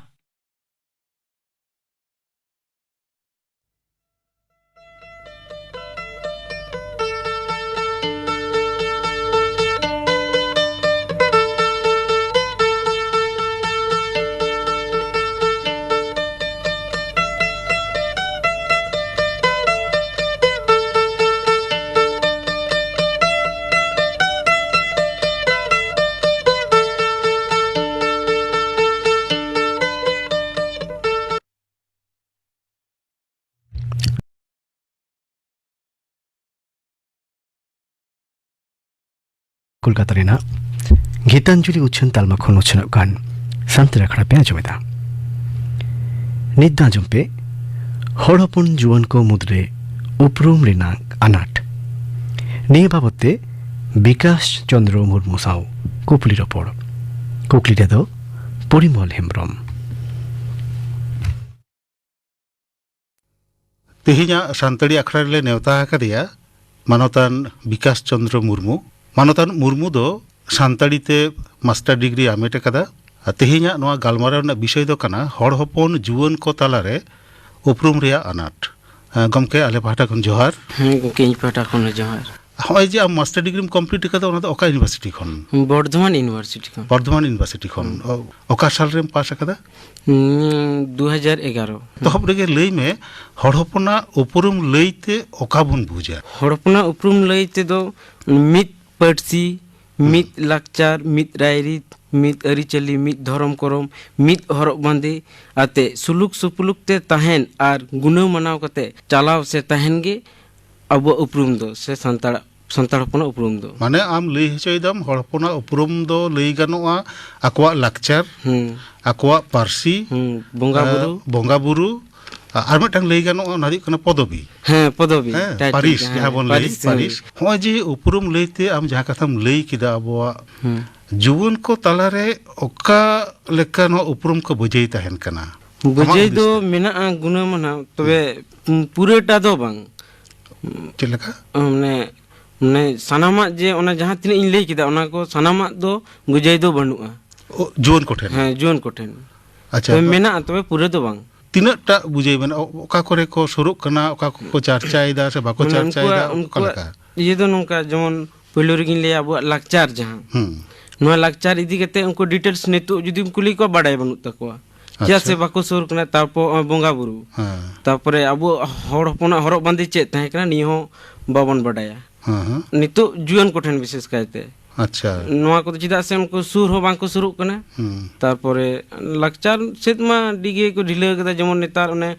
ᱠᱳᱞᱠᱟᱛᱟ ᱨᱮᱱᱟᱜ ᱜᱤᱛᱟᱧᱡᱚᱞᱤ ᱩᱪᱷᱟᱹᱱ ᱛᱟᱞᱢᱟ ᱠᱷᱚᱱ ᱩᱪᱷᱟᱹᱱᱚᱜ ᱠᱟᱱ ᱥᱟᱱᱛᱟᱲᱤ ᱟᱠᱷᱲᱟ ᱯᱮ ᱟᱸᱡᱚᱢᱮᱫᱟ᱾ ᱱᱤᱛ ᱫᱚ ᱟᱸᱡᱚᱢ ᱯᱮ, ᱦᱚᱲ ᱦᱚᱯᱚᱱ ᱡᱩᱣᱟᱹᱱ ᱠᱚ ᱢᱩᱫᱽᱨᱮ ᱩᱯᱨᱩᱢ ᱨᱮᱱᱟᱜ ᱟᱱᱟᱴ᱾ ᱱᱤᱭᱟᱹ ᱵᱟᱵᱚᱛ ᱛᱮ ᱵᱤᱠᱟᱥ ᱪᱚᱸᱫᱽᱨᱚ ᱢᱩᱨᱢᱩ ᱥᱟᱶ ᱠᱩᱠᱞᱤ ᱨᱚᱯᱚᱲ᱾ ᱠᱩᱠᱞᱤ ᱨᱮᱫᱚ ᱯᱚᱨᱤᱢᱚᱞ ᱦᱮᱢᱵᱨᱚᱢ᱾ ᱛᱮᱦᱮᱧᱟᱜ ᱥᱟᱱᱛᱟᱲᱤ ᱟᱠᱷᱲᱟ ᱨᱮᱞᱮ ᱱᱮᱣᱛᱟ ᱟᱠᱟᱫᱮᱭᱟ ᱢᱟᱱᱚᱛᱟᱱ ᱵᱤᱠᱟᱥ ᱪᱚᱸᱫᱽᱨᱚ ᱢᱩᱨᱢᱩ᱾ ᱢᱟᱱᱚᱛᱟᱱ ᱢᱩᱨᱢᱩ ᱫᱚ ᱥᱟᱱᱛᱟᱲᱤ ᱛᱮ ᱢᱟᱥᱴᱟᱨ ᱰᱤᱜᱽᱨᱤ ᱦᱟᱢᱮᱴ ᱟᱠᱟᱫᱟ᱾ ᱟᱨ ᱛᱮᱦᱮᱧᱟᱜ ᱱᱚᱣᱟ ᱜᱟᱞᱢᱟᱨᱟᱣ ᱨᱮᱱᱟᱜ ᱵᱤᱥᱚᱭ ᱫᱚ ᱠᱟᱱᱟ ᱦᱚᱲ ᱦᱚᱯᱚᱱ ᱡᱩᱣᱟᱹᱱ ᱠᱚ ᱛᱟᱞᱟᱨᱮ ᱩᱯᱨᱩᱢ ᱨᱮᱭᱟᱜ ᱟᱱᱟᱴ᱾ ᱮᱸ, ᱜᱚᱢᱠᱮ, ᱟᱞᱮ ᱯᱟᱦᱴᱟ ᱠᱷᱚᱱ ᱡᱚᱦᱟᱨ᱾ ᱦᱮᱸ ᱜᱚᱢᱠᱮ, ᱤᱧ ᱯᱟᱦᱴᱟ ᱠᱷᱚᱱ ᱦᱚᱸ ᱡᱚᱦᱟᱨ᱾ ᱦᱚᱸᱜᱼᱚᱭ ᱡᱮ ᱟᱢ ᱢᱟᱥᱴᱟᱨ ᱰᱤᱜᱽᱨᱤᱢ ᱠᱚᱢᱯᱞᱤᱴ ᱟᱠᱟᱫᱟ, ᱚᱱᱟ ᱫᱚ ᱚᱠᱟ ᱤᱭᱩᱱᱤᱵᱷᱟᱨᱥᱤᱴᱤ ᱠᱷᱚᱱ? ᱵᱚᱨᱫᱷᱚᱢᱟᱱ ᱤᱭᱩᱱᱤᱵᱷᱟᱨᱥᱤᱴᱤ ᱠᱷᱚᱱ᱾ ᱵᱚᱨᱫᱷᱚᱢᱟᱱ ᱤᱭᱩᱱᱤᱵᱷᱟᱨᱥᱤᱴᱤ ᱠᱷᱚᱱ᱾ ᱦᱩᱸ᱾ ᱚ, ᱚᱠᱟ ᱥᱟᱞ ᱨᱮᱢ ᱯᱟᱥ ᱟᱠᱟᱫᱟ? ᱦᱩᱸ, ᱫᱩ ᱦᱟᱡᱟᱨ ᱮᱜᱟᱨᱚ᱾ ᱮᱛᱚᱦᱚᱵ ᱨᱮᱜᱮ ᱞᱟᱹᱭ ᱢᱮ, ᱦᱚᱲ ᱦᱚᱯᱚᱱᱟᱜ ᱩᱯᱨᱩᱢ ᱞᱟᱹᱭ ᱛᱮ ᱚᱠᱟ ᱵᱚᱱ ᱵᱩᱡᱟ? ᱦᱚᱲ ᱦᱚᱯᱚᱱᱟᱜ ᱩᱯᱨᱩᱢ ᱞᱟᱹᱭ ᱛᱮᱫᱚ ᱢᱤᱫ ᱯᱟᱹᱨᱥᱤ, ᱦᱩᱸ᱾ ᱢᱤᱫ ᱞᱟᱠᱪᱟᱨ, ᱢᱤᱫ ᱨᱟᱭᱨᱤᱛ, ᱢᱤᱫ ᱟᱹᱨᱤᱪᱟᱹᱞᱤ, ᱢᱤᱫ ᱫᱷᱚᱨᱚᱢ ᱠᱚᱨᱚᱢ, ᱢᱤᱫ ᱦᱚᱨᱚᱜ ᱵᱟᱸᱫᱮ ᱟᱛᱮ ᱥᱩᱞᱩᱠ ᱥᱩᱯᱩᱞᱩᱠ ᱛᱮ ᱛᱟᱦᱮᱱ ᱟᱨ ᱜᱩᱱᱟᱹᱣ ᱢᱟᱱᱟᱣ ᱠᱟᱛᱮ ᱪᱟᱞᱟᱣ ᱥᱮ ᱛᱟᱦᱮᱱ ᱜᱮ ᱟᱵᱚᱣᱟᱜ ᱩᱯᱨᱩᱢ ᱫᱚ, ᱥᱮ ᱥᱟᱱᱛᱟᱲ, ᱥᱟᱱᱛᱟᱲ ᱦᱚᱯᱚᱱᱟᱜ ᱩᱯᱨᱩᱢ ᱫᱚ᱾ ᱢᱟᱱᱮ ᱟᱢ ᱞᱟᱹᱭ ᱦᱚᱪᱚᱭᱮᱫᱟᱢ ᱦᱚᱲ ᱦᱚᱯᱚᱱᱟᱜ ᱩᱯᱨᱩᱢ ᱫᱚ ᱞᱟᱹᱭ ᱜᱟᱱᱚᱜᱼᱟ ᱟᱠᱚᱣᱟᱜ ᱞᱟᱠᱪᱟᱨ, ᱦᱩᱸ᱾ ᱟᱠᱚᱣᱟᱜ ᱯᱟᱹᱨᱥᱤ, ᱦᱩᱸ, ᱵᱚᱸᱜᱟ ᱮ, ᱵᱩᱨᱩ᱾ ᱵᱚᱸᱜᱟ ᱵᱩᱨᱩ, ᱟ-, ᱟᱨ ᱢᱤᱫᱴᱟᱝ ᱞᱟᱹᱭ ᱜᱟᱱᱚᱜᱼᱟ, ᱚᱱᱟ ᱦᱩᱭᱩᱜ ᱠᱟᱱᱟ ᱯᱚᱫᱚᱵᱤ᱾ ᱦᱮᱸ, ᱯᱚᱫᱚᱵᱤ, ᱦᱮᱸ, title, ᱯᱟᱹᱨᱤᱥ, ᱦᱮᱸ, ᱡᱟᱦᱟᱸ ᱵᱚᱱ ᱞᱟᱹᱭ, ᱯᱟᱹᱨᱤᱥ, ᱦᱮᱸ᱾ ᱯᱟᱹᱨᱤᱥ᱾ ᱦᱚᱸᱜᱼᱚᱭ ᱡᱮ ᱩᱯᱨᱩᱢ ᱞᱟᱹᱭᱛᱮ ᱟᱢ ᱡᱟᱦᱟᱸ ᱠᱟᱛᱷᱟᱢ ᱞᱟᱹᱭ ᱠᱮᱫᱟ, ᱟᱵᱚᱣᱟᱜ ᱦᱩᱸ᱾ ᱡᱩᱣᱟᱹᱱ ᱠᱚ ᱛᱟᱞᱟᱨᱮ ᱚᱠᱟ ᱞᱮᱠᱟ ᱱᱚᱣᱟ ᱩᱯᱨᱩᱢ ᱠᱚ ᱵᱟᱹᱡᱟᱹᱭ ᱛᱟᱦᱮᱱ ᱠᱟᱱᱟ? ᱵᱟᱹᱡᱟᱹᱭ ᱟᱢᱟᱜ ᱫᱚ ᱦᱩᱫᱤᱥ ᱛᱮ? ᱢᱮᱱᱟᱜᱼᱟ ᱜᱩᱱᱟᱹ ᱢᱟᱱᱟ, ᱛᱚᱵᱮ ᱦᱩᱸ᱾ ᱯᱩ-, ᱯᱩᱨᱟᱹᱴᱟ ᱫᱚ ᱵᱟᱝ᱾ ᱪᱮᱫ ᱞᱮᱠᱟ? ᱢᱟᱱᱮ, ᱢᱟᱱᱮ ᱥᱟᱱᱟᱢᱟᱜ ᱡᱮ ᱚᱱᱟ ᱡᱟᱦᱟᱸ ᱛᱤᱱᱟᱹᱜ ᱤᱧ ᱞᱟᱹᱭ ᱠᱮᱫᱟ, ᱚᱱᱟ ᱠᱚ ᱥᱟᱱᱟᱢᱟᱜ ᱫᱚ ᱵᱟᱹᱡᱟᱹᱭ ᱫᱚ ᱵᱟᱹᱱᱩᱜᱼᱟ᱾ ᱚ, ᱡᱩᱣᱟᱹᱱ ᱠᱚᱴᱷᱮᱱ? ᱦᱮᱸ, ᱡᱩᱣᱟᱹᱱ ᱠᱚᱴᱷᱮᱱ᱾ ᱟᱪᱪᱷᱟ, ᱛᱚᱵᱮ ᱛᱚ ᱢᱮᱱᱟᱜᱼᱟ, ᱛᱚᱵᱮ ᱯᱩᱨᱟᱹ ᱫᱚ ᱵᱟᱝ᱾ ᱛᱤᱱᱟᱹᱜ ᱴᱟᱜ ᱵᱩᱡᱷᱟᱹᱣ ᱢᱮᱱᱟᱜᱼᱟ? ᱚ-, ᱚᱠᱟ ᱠᱚᱨᱮ ᱠᱚ ᱥᱩᱨᱩᱜ ᱠᱟᱱᱟ, ᱚᱠᱟ ᱠᱚᱠᱚ ᱪᱟᱨᱪᱟᱭᱮᱫᱟ ᱥᱮ ᱵᱟᱠᱚ ᱢᱟᱱᱮ ᱪᱟᱨᱪᱟᱭᱮᱫᱟ, ᱩᱱᱠᱩᱣᱟᱜ, ᱚᱠᱟ ᱩᱱᱠᱩᱣᱟᱜ ᱞᱮᱠᱟ? ᱤᱭᱟᱹ ᱫᱚ ᱱᱚᱝᱠᱟ, ᱡᱮᱢᱚᱱ ᱯᱳᱭᱞᱳ ᱨᱮᱜᱤᱧ ᱞᱟᱹᱭᱟ ᱟᱵᱚᱣᱟᱜ ᱞᱟᱠᱪᱟᱨ ᱡᱟᱦᱟᱸ, ᱦᱩᱸ᱾ ᱱᱚᱣᱟ ᱞᱟᱠᱪᱟᱨ ᱤᱫᱤ ᱠᱟᱛᱮ ᱩᱱᱠᱩ details ᱱᱤᱛᱚᱜ ᱡᱩᱫᱤᱢ ᱠᱩᱞᱤ ᱠᱚᱣᱟ, ᱵᱟᱰᱟᱭ ᱵᱟᱹᱱᱩᱜ ᱛᱟᱠᱚᱣᱟ᱾ ᱪᱮᱫᱟᱜ ᱟᱪᱪᱷᱟ᱾ ᱥᱮ ᱵᱟᱠᱚ ᱥᱩᱨ ᱠᱟᱱᱟ᱾ ᱛᱟᱨᱯᱚᱨ ᱱᱚᱜᱼᱚᱭ ᱵᱚᱸᱜᱟ ᱵᱩᱨᱩ, ᱦᱮᱸ᱾ ᱛᱟᱨᱯᱚᱨᱮ ᱟᱵᱚ ᱦᱚᱲ ᱦᱚᱯᱚᱱᱟᱜ ᱦᱚᱨᱚᱜ ᱵᱟᱸᱫᱮ ᱪᱮᱫ ᱛᱟᱦᱮᱸ ᱠᱟᱱᱟ, ᱱᱤᱭᱟᱹ ᱦᱚᱸ ᱵᱟᱵᱚᱱ ᱵᱟᱰᱟᱭᱟ᱾ ᱦᱮᱸ, ᱦᱮᱸ᱾ ᱱᱤᱛᱚᱜ ᱡᱩᱣᱟᱹᱱ ᱠᱚᱴᱷᱮᱱ ᱵᱤᱥᱮᱥ ᱠᱟᱭᱛᱮ᱾ ᱟᱪᱪᱷᱟ᱾ ᱱᱚᱣᱟ ᱠᱚᱫᱚ ᱪᱮᱫᱟᱜ ᱥᱮ ᱩᱱᱠᱩ ᱥᱩᱨ ᱦᱚᱸ ᱵᱟᱝ ᱠᱚ ᱥᱩᱨᱩᱜ ᱠᱟᱱᱟ᱾ ᱦᱩᱸ᱾ ᱛᱟᱨᱯᱚᱨᱮ ᱞᱟᱠᱪᱟᱨ ᱥᱮᱫ ᱢᱟ ᱟᱹᱰᱤ ᱜᱮ ᱠᱚ ᱰᱷᱤᱞᱟᱹᱣ ᱠᱟᱫᱟ, ᱡᱮᱢᱚᱱ ᱱᱮᱛᱟᱨ ᱚᱱᱮ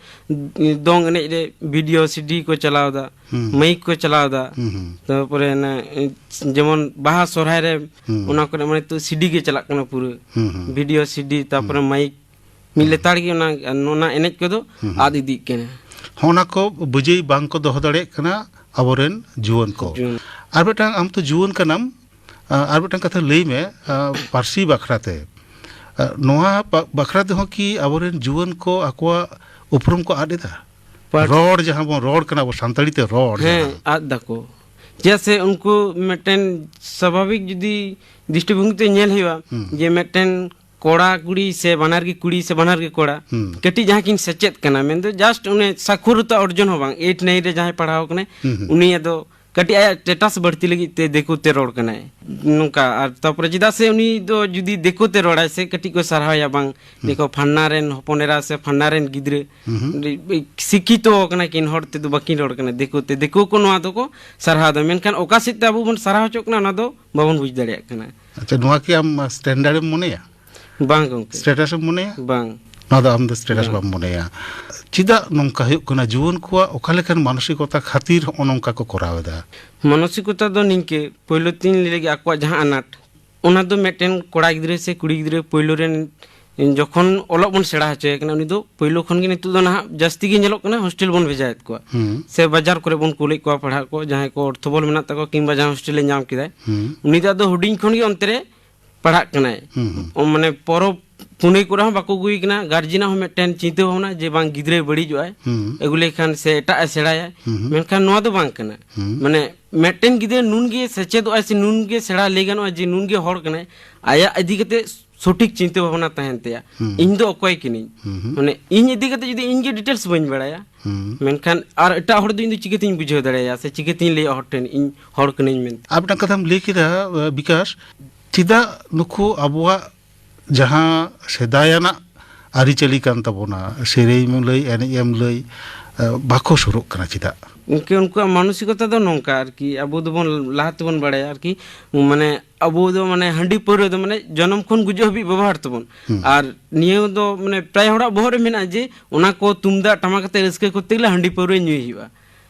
ᱫᱚᱝ ᱮᱱᱮᱡ ᱨᱮ ᱵᱷᱤᱰᱤᱭᱳ ᱥᱤᱰᱤ ᱠᱚ ᱪᱟᱞᱟᱣ ᱮᱫᱟ, ᱦᱩᱸ᱾ ᱢᱟᱭᱤᱠ ᱠᱚ ᱪᱟᱞᱟᱣ ᱮᱫᱟ᱾ ᱦᱩᱸ, ᱦᱩᱸ᱾ ᱛᱟᱨᱯᱚᱨᱮ ᱚᱱᱮ ᱡᱮᱢᱚᱱ ᱵᱟᱦᱟ ᱥᱚᱨᱦᱟᱭ ᱨᱮ ᱦᱩᱸ᱾ ᱚᱱᱟ ᱠᱚᱨᱮ ᱢᱟᱱᱮ ᱱᱤᱛᱚᱜ ᱥᱤᱰᱤ ᱜᱮ ᱪᱟᱞᱟᱜ ᱠᱟᱱᱟ ᱯᱩᱨᱟᱹ᱾ ᱦᱩᱸ, ᱦᱩᱸ᱾ ᱵᱷᱤᱰᱤᱭᱳ ᱥᱤᱰᱤ, ᱛᱟᱨᱯᱚᱨᱮ ᱦᱩᱸ᱾ ᱢᱟᱭᱤᱠ, ᱢᱤᱫ ᱦᱩᱸ᱾ ᱞᱮᱛᱟᱲ ᱜᱮ ᱚᱱᱟ, ᱚᱱᱟ ᱮᱱᱮᱡ ᱠᱚᱫᱚ ᱦᱩᱸ, ᱦᱩᱸ᱾ ᱟᱫ ᱤᱫᱤᱜ ᱠᱟᱱᱟ᱾ ᱦᱚᱸ, ᱚᱱᱟ ᱠᱚ ᱵᱟᱹᱡᱟᱹᱭ ᱵᱟᱝ ᱠᱚ ᱫᱚᱦᱚ ᱫᱟᱲᱮᱭᱟᱜ ᱠᱟᱱᱟ ᱟᱵᱚᱨᱮᱱ ᱡᱩᱣᱟᱹᱱ ᱠᱚ᱾ ᱡᱩᱣᱟᱹᱱ᱾ ᱟᱨ ᱢᱤᱫᱴᱟᱝ, ᱟᱢ ᱛᱚ ᱡᱩᱣᱟᱹᱱ ᱠᱟᱱᱟᱢ, ᱟ, ᱟᱨ ᱢᱤᱫᱴᱟᱝ ᱠᱟᱛᱷᱟ ᱞᱟᱹᱭ ᱢᱮ, ᱟ, ᱯᱟᱹᱨᱥᱤ ᱵᱟᱠᱷᱨᱟ ᱛᱮ᱾ ᱟ, ᱱᱚᱣᱟ ᱯᱟ-, ᱵᱟᱠᱷᱨᱟ ᱛᱮᱦᱚᱸ ᱠᱤ ᱟᱵᱚᱨᱮᱱ ᱡᱩᱣᱟᱹᱱ ᱠᱚ ᱟᱠᱚᱣᱟᱜ ᱩᱯᱨᱩᱢ ᱠᱚ ᱟᱫ ᱮᱫᱟ? ᱯᱟᱹᱨ- ᱨᱚᱲ, ᱡᱟᱦᱟᱸ ᱵᱚᱱ ᱨᱚᱲ ᱠᱟᱱᱟ, ᱟᱵᱚ ᱥᱟᱱᱛᱟᱲᱤ ᱛᱮ ᱨᱚᱲ ᱦᱮᱸ, ᱡᱟᱦᱟᱸ᱾ ᱟᱫ ᱫᱟᱠᱚ᱾ ᱪᱮᱫᱟᱜ ᱥᱮ ᱩᱱᱠᱩ ᱢᱤᱫᱴᱮᱱ ᱥᱟᱵᱷᱟᱵᱤᱠ ᱡᱩᱫᱤ ᱫᱨᱤᱥᱴᱤᱵᱷᱚᱝᱜᱤ ᱛᱮ ᱧᱮᱞ ᱦᱩᱭᱩᱜᱼᱟ, ᱦᱩᱸ᱾ ᱡᱮ ᱢᱤᱫᱴᱮᱱ ᱠᱚᱲᱟ ᱠᱩᱲᱤ ᱥᱮ ᱵᱟᱱᱟᱨ ᱜᱮ ᱠᱩᱲᱤ ᱥᱮ ᱵᱟᱱᱟᱨ ᱜᱮ ᱠᱚᱲᱟ, ᱦᱩᱸ᱾ ᱠᱟᱹᱴᱤᱡ ᱡᱟᱦᱟᱸ ᱠᱤᱱ ᱥᱮᱪᱮᱫ ᱠᱟᱱᱟ, ᱢᱮᱱᱫᱚ just ᱚᱱᱮ ᱥᱟᱠᱷᱚᱨᱚᱛᱟ ᱚᱨᱡᱚᱱ ᱦᱚᱸ ᱵᱟᱝ, ᱮᱭᱤᱴ ᱱᱟᱭᱤᱱ ᱨᱮ ᱡᱟᱦᱟᱸᱭ ᱯᱟᱲᱦᱟᱣ ᱠᱟᱱᱟᱭ, ᱦᱩᱸ, ᱦᱩᱸ᱾ ᱩᱱᱤ ᱟᱫᱚ ᱠᱟᱹᱴᱤᱡ ᱟᱭᱟᱜ status ᱵᱟᱹᱲᱛᱤ ᱞᱟᱹᱜᱤᱫ ᱛᱮ ᱫᱤᱠᱩ ᱛᱮ ᱨᱚᱲ ᱠᱟᱱᱟᱭ, ᱱᱚᱝᱠᱟ᱾ ᱟᱨ ᱛᱟᱨᱯᱚᱨᱮ ᱪᱮᱫᱟᱜ ᱥᱮ ᱩᱱᱤ ᱫᱚ ᱡᱩᱫᱤ ᱫᱤᱠᱩ ᱛᱮ ᱨᱚᱲᱟᱭ ᱥᱮ, ᱠᱟᱹᱴᱤᱡ ᱠᱚ ᱥᱟᱨᱦᱟᱣᱮᱭᱟ, ᱵᱟᱝ, ᱦᱩᱸ᱾ ᱫᱮᱠᱷᱚ ᱯᱷᱟᱱᱱᱟ ᱨᱮᱱ ᱦᱚᱯᱚᱱ ᱮᱨᱟ ᱥᱮ ᱯᱷᱟᱱᱱᱟ ᱨᱮᱱ ᱜᱤᱫᱽᱨᱟᱹ ᱦᱩᱸ, ᱦᱩᱸ᱾ ᱥᱤᱠᱠᱷᱤᱛᱚ ᱠᱟᱱᱟ ᱠᱤᱱ, ᱦᱚᱲ ᱛᱮᱫᱚ ᱵᱟᱹᱠᱤᱱ ᱨᱚᱲ ᱠᱟᱱᱟ, ᱫᱤᱠᱩ ᱛᱮ, ᱫᱤᱠᱩ ᱠᱚ ᱱᱚᱣᱟ ᱫᱚᱠᱚ ᱥᱟᱨᱦᱟᱣ ᱮᱫᱟ, ᱢᱮᱱᱠᱷᱟᱱ ᱚᱠᱟ ᱥᱮᱫ ᱛᱮ ᱟᱵᱚ ᱵᱚᱱ ᱥᱟᱨᱦᱟᱣ ᱦᱚᱪᱚᱜ ᱠᱟᱱᱟ, ᱚᱱᱟ ᱫᱚ ᱵᱟᱵᱚᱱ ᱵᱩᱡᱽ ᱫᱟᱲᱮᱭᱟᱜ ᱠᱟᱱᱟ᱾ ᱟᱪᱪᱷᱟ, ᱱᱚᱣᱟ ᱠᱤ ᱟᱢ standard ᱮᱢ ᱢᱚᱱᱮᱭᱟ? ᱵᱟᱝ ᱜᱚᱝᱠᱮ᱾ Status ᱮᱢ ᱢᱚᱱᱮᱭᱟ? ᱵᱟᱝ᱾ ᱱᱚᱣᱟ ᱫᱚ ᱟᱢ ᱫᱚ status ᱵᱟᱝ᱾ ᱵᱟᱢ ᱢᱚᱱᱮᱭᱟ᱾ ᱪᱮᱫᱟᱜ ᱱᱚᱝᱠᱟ ᱦᱩᱭᱩᱜ ᱠᱟᱱᱟ? ᱡᱩᱣᱟᱹᱱ ᱠᱚᱣᱟᱜ ᱚᱠᱟ ᱞᱮᱠᱟᱱ ᱢᱟᱱᱚᱥᱤᱠᱚᱛᱟ ᱠᱷᱟᱹᱛᱤᱨ ᱦᱚᱸᱜᱼᱚ ᱱᱚᱝᱠᱟ ᱠᱚ ᱠᱚᱨᱟᱣ ᱮᱫᱟ? ᱢᱟᱱᱚᱥᱤᱠᱚᱛᱟ ᱫᱚ ᱱᱤᱝᱠᱟᱹ, ᱯᱳᱭᱞᱳ ᱛᱤᱧ ᱞᱟᱹᱭ ᱞᱮᱜᱮ ᱟᱠᱚᱣᱟᱜ ᱡᱟᱦᱟᱸ ᱟᱱᱟᱴ, ᱚᱱᱟ ᱫᱚ ᱢᱤᱫᱴᱮᱱ ᱠᱚᱲᱟ ᱜᱤᱫᱽᱨᱟᱹ ᱥᱮ ᱠᱩᱲᱤ ᱜᱤᱫᱽᱨᱟᱹ ᱯᱳᱭᱞᱳ ᱨᱮᱱ ᱡᱚᱠᱷᱚᱱ ᱚᱞᱚᱜ ᱵᱚᱱ ᱥᱮᱬᱟ ᱦᱚᱪᱚᱭᱮ ᱠᱟᱱᱟ, ᱩᱱᱤ ᱫᱚ ᱯᱳᱭᱞᱳ ᱠᱷᱚᱱ ᱜᱮ ᱱᱤᱛᱚᱜ ᱫᱚ ᱱᱟᱦᱟᱜ ᱡᱟᱹᱥᱛᱤ ᱜᱮ ᱧᱮᱞᱚᱜ ᱠᱟᱱᱟ ᱦᱳᱥᱴᱮᱞ ᱵᱚᱱ ᱵᱷᱮᱡᱟᱭᱮᱫ ᱠᱚᱣᱟ᱾ ᱦᱩᱸ᱾ ᱥᱮ ᱵᱟᱡᱟᱨ ᱠᱚᱨᱮ ᱵᱚᱱ ᱠᱩᱞᱮᱫ ᱠᱚᱣᱟ ᱯᱟᱲᱦᱟᱜ ᱠᱚ, ᱡᱟᱦᱟᱸᱭ ᱠᱚ ᱚᱨᱛᱷᱚ ᱵᱚᱞ ᱢᱮᱱᱟᱜ ᱛᱟᱠᱚᱣᱟ ᱠᱤᱝᱵᱟ ᱡᱟᱦᱟᱸ ᱦᱳᱥᱴᱮᱞ ᱮ ᱧᱟᱢ ᱠᱮᱫᱟᱭ, ᱦᱩᱸ᱾ ᱩᱱᱤ ᱫᱚ ᱟᱫᱚ ᱦᱩᱰᱤᱧ ᱠᱷᱚᱱ ᱜᱮ ᱚᱱᱛᱮ ᱨᱮ ᱯᱟᱲᱦᱟᱜ ᱠᱟᱱᱟᱭ᱾ ᱦᱩᱸ, ᱦᱩᱸ᱾ ᱚ, ᱢᱟᱱᱮ ᱯᱚᱨᱚᱵᱽ ᱯᱩᱱᱟᱹᱭ ᱠᱚᱨᱮ ᱦᱚᱸ ᱵᱟᱠᱚ ᱟᱹᱜᱩᱭᱮ ᱠᱟᱱᱟ᱾ ᱜᱟᱨᱡᱮᱱᱟᱜ ᱦᱚᱸ ᱢᱤᱫᱴᱮᱱ ᱪᱤᱱᱛᱟᱹ ᱵᱷᱟᱵᱽᱱᱟ ᱡᱮ ᱵᱟᱝ ᱜᱤᱫᱽᱨᱟᱹᱭ ᱵᱟᱹᱲᱤᱡᱚᱜᱼᱟᱭ, ᱦᱩᱸ᱾ ᱟᱹᱜᱩ ᱞᱮᱠᱷᱟᱱ ᱥᱮ ᱮᱴᱟᱜ ᱮ ᱥᱮᱬᱟᱭᱟ᱾ ᱦᱩᱸ, ᱦᱩᱸ᱾ ᱢᱮᱱᱠᱷᱟᱱ ᱱᱚᱣᱟ ᱫᱚ ᱵᱟᱝ ᱠᱟᱱᱟ᱾ ᱦᱩᱸ᱾ ᱢᱟᱱᱮ ᱢᱤᱫᱴᱮᱱ ᱜᱤᱫᱽᱨᱟᱹ ᱱᱩᱱ ᱜᱮ ᱥᱮᱪᱮᱫᱚᱜᱼᱟᱭ ᱥᱮ ᱱᱩᱱ ᱜᱮ ᱥᱮᱬᱟ ᱞᱟᱹᱭ ᱜᱟᱱᱚᱜᱼᱟ ᱡᱮ ᱱᱩᱱ ᱜᱮ ᱦᱚᱲ ᱠᱟᱱᱟᱭ, ᱟᱭᱟᱜ ᱤᱫᱤ ᱠᱟᱛᱮ ᱥᱚᱴᱷᱤᱠ ᱪᱤᱱᱛᱟᱹ ᱵᱷᱟᱵᱽᱱᱟ ᱛᱟᱦᱮᱱ ᱛᱟᱭᱟ᱾ ᱦᱩᱸ᱾ ᱤᱧ ᱫᱚ ᱚᱠᱚᱭ ᱠᱟᱹᱱᱟᱹᱧ? ᱦᱩᱸ, ᱦᱩᱸ᱾ ᱢᱟᱱᱮ ᱤᱧ ᱤᱫᱤ ᱠᱟᱛᱮ ᱡᱩᱫᱤ ᱤᱧ ᱜᱮ details ᱵᱟᱹᱧ ᱵᱟᱲᱟᱭᱟ, ᱦᱩᱸ᱾ ᱢᱮᱱᱠᱷᱟᱱ ᱟᱨ ᱮᱴᱟᱜ ᱦᱚᱲ ᱫᱚ ᱤᱧ ᱫᱚ ᱪᱤᱠᱟᱹᱛᱤᱧ ᱵᱩᱡᱷᱟᱹᱣ ᱫᱟᱲᱮᱭᱟᱭᱟ ᱥᱮ ᱪᱤᱠᱟᱹᱛᱤᱧ ᱞᱟᱹᱭᱟ ᱦᱚᱲ ᱴᱷᱮᱱ ᱤᱧ ᱦᱚᱲ ᱠᱟᱹᱱᱟᱹᱧ ᱢᱮᱱᱛᱮ? ᱟᱨ ᱢᱤᱫᱴᱟᱝ ᱠᱟᱛᱷᱟᱢ ᱞᱟᱹᱭ ᱠᱮᱫᱟ, ᱵᱤᱠᱟᱥ, ᱪᱮᱫᱟᱜ ᱱᱩᱠᱩ ᱟᱵᱚᱣᱟᱜ ᱡᱟᱦᱟᱸ ᱥᱮᱫᱟᱭᱟᱱᱟᱜ ᱟᱹᱨᱤᱪᱟᱹᱞᱤ ᱠᱟᱱ ᱛᱟᱵᱚᱱᱟ, ᱥᱮᱨᱮᱧ ᱮᱢ ᱞᱟᱹᱭ, ᱮᱱᱮᱡ ᱮᱢ ᱞᱟᱹᱭ, ᱮ, ᱵᱟᱠᱚ ᱥᱩᱨᱩᱜ ᱠᱟᱱᱟ ᱪᱮᱫᱟᱜ? ᱜᱚᱢᱠᱮ, ᱩᱱᱠᱩᱣᱟᱜ ᱢᱟᱱᱚᱥᱤᱠᱚᱛᱟ ᱫᱚ ᱱᱚᱝᱠᱟ ᱟᱨᱠᱤ, ᱟᱵᱚ ᱫᱚᱵᱚᱱ ᱞᱟᱦᱟ ᱛᱮᱵᱚᱱ ᱵᱟᱲᱟᱭᱟ ᱟᱨᱠᱤ, ᱢᱟᱱᱮ ᱟᱵᱚ ᱫᱚ ᱢᱟᱱᱮ ᱦᱟᱺᱰᱤ ᱯᱟᱹᱣᱨᱟᱹ ᱫᱚ ᱢᱟᱱᱮ ᱡᱚᱱᱚᱢ ᱠᱷᱚᱱ ᱜᱩᱡᱩᱜ ᱦᱟᱹᱵᱤᱡ ᱵᱮᱵᱚᱦᱟᱨ ᱛᱟᱵᱚᱱ᱾ ᱦᱩᱸ᱾ ᱟᱨ ᱱᱤᱭᱟᱹ ᱫᱚ ᱢᱟᱱᱮ ᱯᱨᱟᱭ ᱦᱚᱲᱟᱜ ᱵᱚᱦᱚᱜ ᱨᱮ ᱢᱮᱱᱟᱜᱼᱟ ᱡᱮ ᱚᱱᱟ ᱠᱚ ᱛᱩᱢᱫᱟᱜ ᱴᱟᱢᱟᱠ ᱟᱛᱮ ᱨᱟᱹᱥᱠᱟᱹ ᱠᱚᱨᱛᱮ ᱜᱮᱞᱮ ᱦᱟᱺᱰᱤ ᱯᱟᱹᱣᱨᱟᱹ ᱧᱩᱭ ᱦᱩᱭᱩᱜᱼᱟ᱾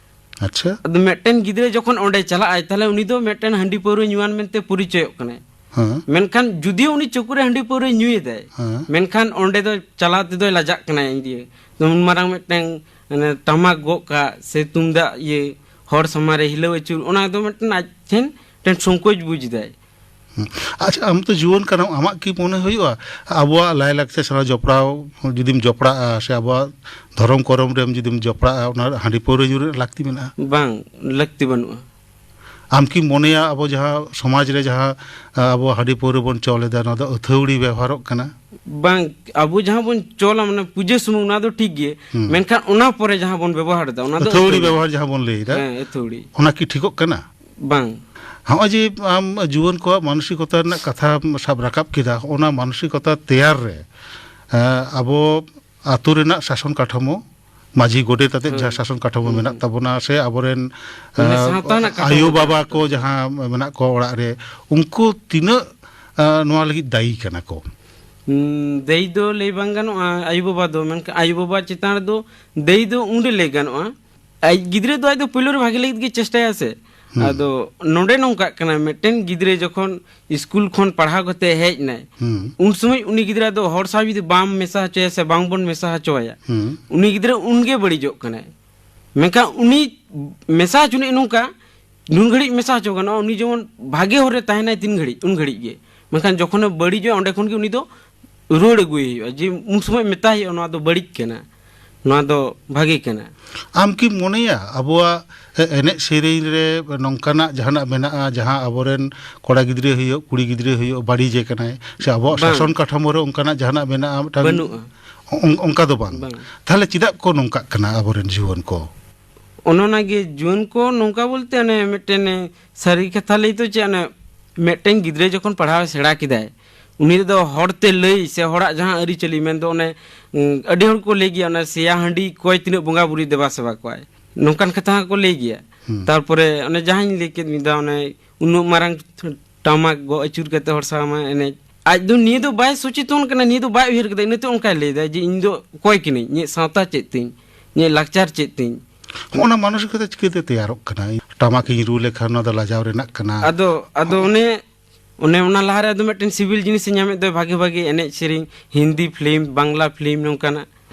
ᱟᱪᱪᱷᱟ᱾ ᱟᱫᱚ ᱢᱤᱫᱴᱮᱱ ᱜᱤᱫᱽᱨᱟᱹ ᱡᱚᱠᱷᱚᱱ ᱚᱸᱰᱮ ᱪᱟᱞᱟᱜ ᱟᱭ, ᱛᱟᱦᱞᱮ ᱩᱱᱤ ᱫᱚ ᱢᱤᱫᱴᱮᱱ ᱦᱟᱺᱰᱤ ᱯᱟᱹᱣᱨᱟᱹ ᱧᱩᱣᱟᱱ ᱢᱮᱱᱛᱮ ᱯᱚᱨᱤᱪᱚᱭᱚᱜ ᱠᱟᱱᱟᱭ᱾ ᱦᱮᱸ᱾ ᱢᱮᱱᱠᱷᱟᱱ ᱡᱩᱫᱤ ᱩᱱᱤ ᱪᱩᱠᱩ ᱨᱮ ᱦᱟᱺᱰᱤ ᱯᱟᱹᱣᱨᱟᱹᱭ ᱧᱩᱭᱮᱫᱟᱭ, ᱦᱮᱸ᱾ ᱢᱮᱱᱠᱷᱟᱱ ᱚᱸᱰᱮ ᱫᱚ ᱪᱟᱞᱟᱣ ᱛᱮᱫᱚᱭ ᱞᱟᱡᱟᱜ ᱠᱟᱱᱟᱭ᱾ ᱤᱧ ᱫᱤᱭᱮ ᱩᱱ ᱢᱟᱨᱟᱝ ᱢᱤᱫᱴᱮᱱ, ᱢᱟᱱᱮ, ᱴᱟᱢᱟᱠ ᱜᱚᱜ ᱠᱟᱜ ᱥᱮ ᱛᱩᱢᱫᱟᱜ ᱤᱭᱟᱹ ᱦᱚᱲ ᱥᱟᱢᱟᱝ ᱨᱮ ᱦᱤᱞᱟᱹᱣ ᱟᱹᱪᱩᱨ, ᱚᱱᱟ ᱫᱚ ᱢᱤᱫᱴᱮᱱ ᱟᱡ ᱴᱷᱮᱱ ᱢᱤᱫᱴᱮᱱ ᱥᱚᱝᱠᱳᱪ ᱵᱩᱡᱽ ᱮᱫᱟᱭ᱾ ᱦᱩᱸ᱾ ᱟᱪᱪᱷᱟ, ᱟᱢ ᱛᱚ ᱡᱩᱣᱟᱹᱱ ᱠᱟᱱᱟᱢ, ᱟᱢᱟᱜ ᱠᱤ ᱢᱚᱱᱮ ᱦᱩᱭᱩᱜᱼᱟ ᱟᱵᱚᱣᱟᱜ ᱞᱟᱭᱼᱞᱟᱠᱪᱟᱨ ᱥᱟᱞᱟᱜ ᱡᱚᱯᱲᱟᱣ ᱡᱩᱫᱤᱢ ᱡᱚᱯᱲᱟᱜᱼᱟ ᱥᱮ ᱟᱵᱚᱣᱟᱜ ᱫᱷᱚᱨᱚᱢ ᱠᱚᱨᱚᱢ ᱨᱮᱢ ᱡᱩᱫᱤᱢ ᱡᱚᱯᱲᱟᱜᱼᱟ, ᱚᱱᱟ ᱦᱟᱺᱰᱤ ᱯᱟᱹᱣᱨᱟᱹ ᱧᱩ ᱨᱮᱱᱟᱜ ᱞᱟᱹᱠᱛᱤ ᱢᱮᱱᱟᱜᱼᱟ? ᱵᱟᱝ, ᱞᱟᱹᱠᱛᱤ ᱵᱟᱹᱱᱩᱜᱼᱟ᱾ ᱟᱢ ᱠᱤᱢ ᱢᱚᱱᱮᱭᱟ ᱟᱵᱚ ᱡᱟᱦᱟᱸ ᱥᱚᱢᱟᱡᱽ ᱨᱮ ᱡᱟᱦᱟᱸ, ᱟ, ᱟᱵᱚ ᱦᱟᱺᱰᱤ ᱯᱟᱹᱣᱨᱟᱹ ᱵᱚᱱ ᱪᱚᱞ ᱮᱫᱟ, ᱱᱚᱣᱟ ᱫᱚ ᱟᱹᱛᱷᱟᱹᱣᱲᱤ ᱵᱮᱣᱦᱟᱨᱚᱜ ᱠᱟᱱᱟ? ᱵᱟᱝ, ᱟᱵᱚ ᱡᱟᱦᱟᱸ ᱵᱚᱱ ᱪᱚᱞᱟ, ᱢᱟᱱᱮ, ᱯᱩᱡᱟᱹ ᱥᱩᱢᱩᱝ, ᱚᱱᱟ ᱫᱚ ᱴᱷᱤᱠ ᱜᱮ᱾ ᱦᱩᱸ᱾ ᱢᱮᱱᱠᱷᱟᱱ ᱚᱱᱟ ᱯᱚᱨᱮ ᱡᱟᱦᱟᱸ ᱵᱚᱱ ᱵᱮᱵᱚᱦᱟᱨ ᱮᱫᱟ, ᱚᱱᱟ ᱫᱚ ᱟᱹᱛᱷᱟᱹᱣᱲᱤ ᱟᱹᱛᱷᱟᱹᱣᱲᱤ᱾ ᱵᱮᱵᱚᱦᱟᱨ ᱡᱟᱦᱟᱸ ᱵᱚᱱ ᱞᱟᱹᱭ ᱮᱫᱟ, ᱦᱮᱸ, ᱟᱹᱛᱷᱟᱹᱣᱲᱤ᱾ ᱚᱱᱟ ᱠᱤ ᱴᱷᱤᱠᱚᱜ ᱠᱟᱱᱟ? ᱵᱟᱝ᱾ ᱦᱚᱸᱜᱼᱚᱭ ᱡᱮ ᱟᱢ ᱡᱩᱣᱟᱹᱱ ᱠᱚᱣᱟᱜ ᱢᱟᱱᱚᱥᱤᱠᱚᱛᱟ ᱨᱮᱱᱟᱜ ᱠᱟᱛᱷᱟᱢ ᱥᱟᱵ ᱨᱟᱠᱟᱵ ᱠᱮᱫᱟ, ᱚᱱᱟ ᱢᱟᱱᱚᱥᱤᱠᱚᱛᱟ ᱛᱮᱭᱟᱨ ᱨᱮ, ᱮᱸ, ᱟᱵᱚ ᱟᱛᱳ ᱨᱮᱱᱟᱜ ᱥᱟᱥᱚᱱ ᱠᱟᱴᱷᱟᱢᱳ, ᱢᱟᱹᱡᱷᱤ ᱜᱚᱰᱮᱛ ᱟᱛᱮᱫ ᱦᱳᱭ᱾ ᱡᱟᱦᱟᱸ ᱥᱟᱥᱚᱱ ᱠᱟᱴᱷᱟᱢᱳ ᱦᱳᱭ᱾ ᱢᱮᱱᱟᱜ ᱛᱟᱵᱚᱱᱟ, ᱥᱮ ᱟᱵᱚᱨᱮᱱ, ᱢᱟᱱᱮ ᱮᱸ, ᱥᱟᱶᱛᱟ ᱨᱮᱱᱟᱜ ᱠᱟᱴᱷᱟᱢᱳ ᱟᱭᱳ ᱵᱟᱵᱟ ᱠᱟᱱᱟ᱾ ᱠᱚ ᱡᱟᱦᱟᱸ ᱢᱮᱱᱟᱜ ᱠᱚᱣᱟ ᱚᱲᱟᱜ ᱨᱮ, ᱩᱱᱠᱩ ᱛᱤᱱᱟᱹᱜ, ᱮᱸ, ᱱᱚᱣᱟ ᱞᱟᱹᱜᱤᱫ ᱫᱟᱭᱤ ᱠᱟᱱᱟ ᱠᱚ? ᱦᱩᱸ, ᱫᱟᱹᱭ ᱫᱚ ᱞᱟᱹᱭ ᱵᱟᱝ ᱜᱟᱱᱚᱜᱼᱟ ᱟᱭᱳᱼᱵᱟᱵᱟ ᱫᱚ, ᱢᱮᱱᱠᱷᱟᱱ ᱟᱭᱳᱼᱵᱟᱵᱟ ᱪᱮᱛᱟᱱ ᱨᱮᱫᱚ ᱫᱟᱹᱭ ᱫᱚ ᱩᱱᱨᱮ ᱞᱟᱹᱭ ᱜᱟᱱᱚᱜᱼᱟ, ᱟᱡ ᱜᱤᱫᱽᱨᱟᱹ ᱫᱚ ᱟᱡ ᱫᱚ ᱯᱳᱭᱞᱳ ᱨᱮ ᱵᱷᱟᱜᱮ ᱞᱟᱹᱜᱤᱫ ᱜᱮ ᱪᱮᱥᱴᱟᱭᱟ ᱥᱮ᱾ ᱦᱩᱸ᱾ ᱟᱫᱚ ᱱᱚᱰᱮ ᱱᱚᱝᱠᱟᱜ ᱠᱟᱱᱟ, ᱢᱤᱫᱴᱮᱱ ᱜᱤᱫᱽᱨᱟᱹ ᱡᱚᱠᱷᱚᱱ ᱥᱠᱩᱞ ᱠᱷᱚᱱ ᱯᱟᱲᱦᱟᱣ ᱠᱟᱛᱮ ᱦᱮᱡ ᱮᱱᱟᱭ, ᱦᱩᱸ᱾ ᱩᱱ ᱥᱚᱢᱚᱭ ᱩᱱᱤ ᱜᱤᱫᱽᱨᱟᱹ ᱫᱚ ᱦᱚᱲ ᱥᱟᱶ ᱡᱩᱫᱤ ᱵᱟᱢ ᱢᱮᱥᱟ ᱦᱚᱪᱚᱭᱟ ᱥᱮ ᱵᱟᱝ ᱵᱚᱱ ᱢᱮᱥᱟ ᱦᱚᱪᱚᱣᱟᱭᱟ, ᱦᱩᱸ᱾ ᱩᱱᱤ ᱜᱤᱫᱽᱨᱟᱹ ᱩᱱᱜᱮ ᱵᱟᱹᱲᱤᱡᱚᱜ ᱠᱟᱱᱟᱭ᱾ ᱢᱮᱱᱠᱷᱟᱱ ᱩᱱᱤ ᱢᱮᱥᱟ ᱦᱚᱪᱚᱱᱤᱡ ᱱᱚᱝᱠᱟ, ᱱᱩᱱ ᱜᱷᱟᱹᱲᱤᱡ ᱢᱮᱥᱟ ᱦᱚᱪᱚ ᱜᱟᱱᱚᱜᱼᱟ, ᱩᱱᱤ ᱡᱮᱢᱚᱱ ᱵᱷᱟᱜᱮ ᱦᱚᱨ ᱨᱮ ᱛᱟᱦᱮᱱᱟᱭ ᱛᱤᱱ ᱜᱷᱟᱹᱲᱤᱡ, ᱩᱱ ᱜᱷᱟᱹᱲᱤᱡ ᱜᱮ᱾ ᱢᱮᱱᱠᱷᱟᱱ ᱡᱚᱠᱷᱚᱱᱮ ᱵᱟᱹᱲᱤᱡᱚᱜᱼᱟ, ᱚᱸᱰᱮ ᱠᱷᱚᱱ ᱜᱮ ᱩᱱᱤ ᱫᱚ ᱨᱩᱣᱟᱹᱲ ᱟᱹᱜᱩᱭ ᱦᱩᱭᱩᱜᱼᱟ, ᱡᱮ ᱩᱱ ᱥᱚᱢᱚᱭ ᱢᱮᱛᱟᱭ ᱦᱩᱭᱩᱜᱼᱟ, "ᱱᱚᱣᱟ ᱫᱚ ᱵᱟᱹᱲᱤᱡ ᱠᱟᱱᱟ, ᱱᱚᱣᱟ ᱫᱚ ᱵᱷᱟᱜᱮ ᱠᱟᱱᱟ᱾" ᱟᱢ ᱠᱤᱢ ᱢᱚᱱᱮᱭᱟ ᱟᱵᱚᱣᱟᱜ ᱮ-, ᱮᱱᱮᱡ ᱥᱮᱨᱮᱧ ᱨᱮ ᱱᱚᱝᱠᱟᱱᱟᱜ ᱡᱟᱦᱟᱱᱟᱜ ᱢᱮᱱᱟᱜᱼᱟ, ᱡᱟᱦᱟᱸ ᱟᱵᱚᱨᱮᱱ ᱠᱚᱲᱟ ᱜᱤᱫᱽᱨᱟᱹ ᱦᱩᱭᱩᱜ, ᱠᱩᱲᱤ ᱜᱤᱫᱽᱨᱟᱹ ᱦᱩᱭᱩᱜ, ᱵᱟᱹᱲᱤᱡᱮ ᱠᱟᱱᱟᱭ? ᱥᱮ ᱟᱵᱚᱣᱟᱜ ᱵᱟᱝ᱾ ᱥᱟᱥᱚᱱ ᱠᱟᱴᱷᱟᱢᱳ ᱨᱮ ᱚᱱᱠᱟᱱᱟᱜ ᱡᱟᱦᱟᱱᱟᱜ ᱢᱮᱱᱟᱜᱼᱟ ᱢᱤᱫᱴᱟᱝ? ᱵᱟᱹᱱᱩᱜᱼᱟ᱾ ᱚᱱ-, ᱚᱱᱠᱟ ᱫᱚ ᱵᱟᱝ᱾ ᱵᱟᱝ᱾ ᱛᱟᱦᱞᱮ ᱪᱮᱫᱟᱜ ᱠᱚ ᱱᱚᱝᱠᱟᱜ ᱠᱟᱱᱟ ᱟᱵᱚᱨᱮᱱ ᱡᱩᱣᱟᱹᱱ ᱠᱚ? ᱚᱱᱮ ᱚᱱᱟᱜᱮ ᱡᱩᱣᱟᱹᱱ ᱠᱚ ᱱᱚᱝᱠᱟ ᱵᱚᱞᱛᱮ, ᱚᱱᱮ ᱢᱤᱫᱴᱮᱱ ᱥᱟᱹᱨᱤ ᱠᱟᱛᱷᱟ ᱞᱟᱹᱭ ᱛᱚ ᱪᱮᱫ, ᱚᱱᱮ ᱢᱤᱫᱴᱮᱱ ᱜᱤᱫᱽᱨᱟᱹ ᱡᱚᱠᱷᱚᱱ ᱯᱟᱲᱦᱟᱣ ᱥᱮᱬᱟ ᱠᱮᱫᱟᱭ, ᱩᱱᱤ ᱫᱚ ᱦᱚᱲᱛᱮ ᱞᱟᱹᱭ ᱥᱮ ᱦᱚᱲᱟᱜ ᱡᱟᱦᱟᱸ ᱟᱹᱨᱤᱪᱟᱹᱞᱤ, ᱢᱮᱱᱫᱚ ᱚᱱᱮ, ᱩᱸ, ᱟᱹᱰᱤ ᱦᱚᱲ ᱠᱚ ᱞᱟᱹᱭ ᱜᱮᱭᱟ, ᱚᱱᱮ ᱥᱮᱭᱟ ᱦᱟᱺᱰᱤ ᱚᱠᱚᱭ ᱛᱤᱱᱟᱹᱜ ᱵᱚᱸᱜᱟ ᱵᱩᱨᱩᱭ ᱫᱮᱵᱟ ᱥᱮᱵᱟ ᱠᱚᱣᱟᱭ᱾ ᱱᱚᱝᱠᱟᱱ ᱠᱟᱛᱷᱟ ᱦᱚᱸᱠᱚ ᱞᱟᱹᱭ ᱜᱮᱭᱟ᱾ ᱦᱩᱸ᱾ ᱛᱟᱨᱯᱚᱨᱮ ᱚᱱᱮ ᱡᱟᱦᱟᱸᱧ ᱞᱟᱹᱭ ᱠᱮᱫ ᱢᱤᱫ ᱫᱷᱟᱣ, ᱚᱱᱮ ᱩᱱᱟᱹᱜ ᱢᱟᱨᱟᱝ ᱴᱟᱢᱟᱠ ᱜᱚᱜ ᱟᱹᱪᱩᱨ ᱠᱟᱛᱮ ᱦᱚᱲ ᱥᱟᱶ ᱢᱟ ᱮᱱᱮᱡ, ᱟᱡ ᱫᱚ ᱱᱤᱭᱟᱹ ᱫᱚ ᱵᱟᱭ ᱥᱚᱪᱮᱛᱚᱱ ᱠᱟᱱᱟ, ᱱᱤᱭᱟᱹ ᱫᱚ ᱵᱟᱭ ᱩᱭᱦᱟᱹᱨ ᱠᱟᱫᱟ, ᱤᱱᱟᱹᱛᱮ ᱚᱱᱠᱟᱭ ᱞᱟᱹᱭᱫᱟ ᱡᱮ ᱤᱧ ᱫᱚ ᱚᱠᱚᱭ ᱠᱟᱹᱱᱟᱹᱧ, ᱤᱧᱟᱹᱜ ᱥᱟᱶᱛᱟ ᱪᱮᱫ ᱛᱤᱧ, ᱤᱧᱟᱹᱜ ᱞᱟᱠᱪᱟᱨ ᱪᱮᱫ ᱛᱤᱧ᱾ ᱦᱚᱸᱜᱼᱚ ᱱᱟ ᱢᱟᱱᱚᱥᱤᱠᱚᱛᱟ ᱪᱤᱠᱟᱹᱛᱮ ᱛᱮᱭᱟᱨᱚᱜ ᱠᱟᱱᱟ? ᱴᱟᱢᱟᱠ ᱤᱧ ᱨᱩ ᱞᱮᱠᱷᱟᱱ ᱱᱚᱣᱟ ᱫᱚ ᱞᱟᱡᱟᱣ ᱨᱮᱱᱟᱜ ᱠᱟᱱᱟ᱾ ᱟᱫᱚ, ᱟᱫᱚ ᱚᱱᱮ, ᱚᱱᱮ ᱚᱱᱟ ᱞᱟᱦᱟᱨᱮ ᱟᱫᱚ ᱢᱤᱫᱴᱮᱱ ᱥᱤᱵᱤᱞ ᱡᱤᱱᱤᱥᱮ ᱧᱟᱢᱮᱫ ᱫᱚ, ᱵᱷᱟᱜᱮ ᱵᱷᱟᱜᱮ ᱮᱱᱮᱡ ᱥᱮᱨᱮᱧ, ᱦᱤᱱᱫᱤ ᱯᱷᱤᱞᱢ, ᱵᱟᱝᱞᱟ ᱯᱷᱤᱞᱢ, ᱱᱚᱝᱠᱟᱱᱟᱜ᱾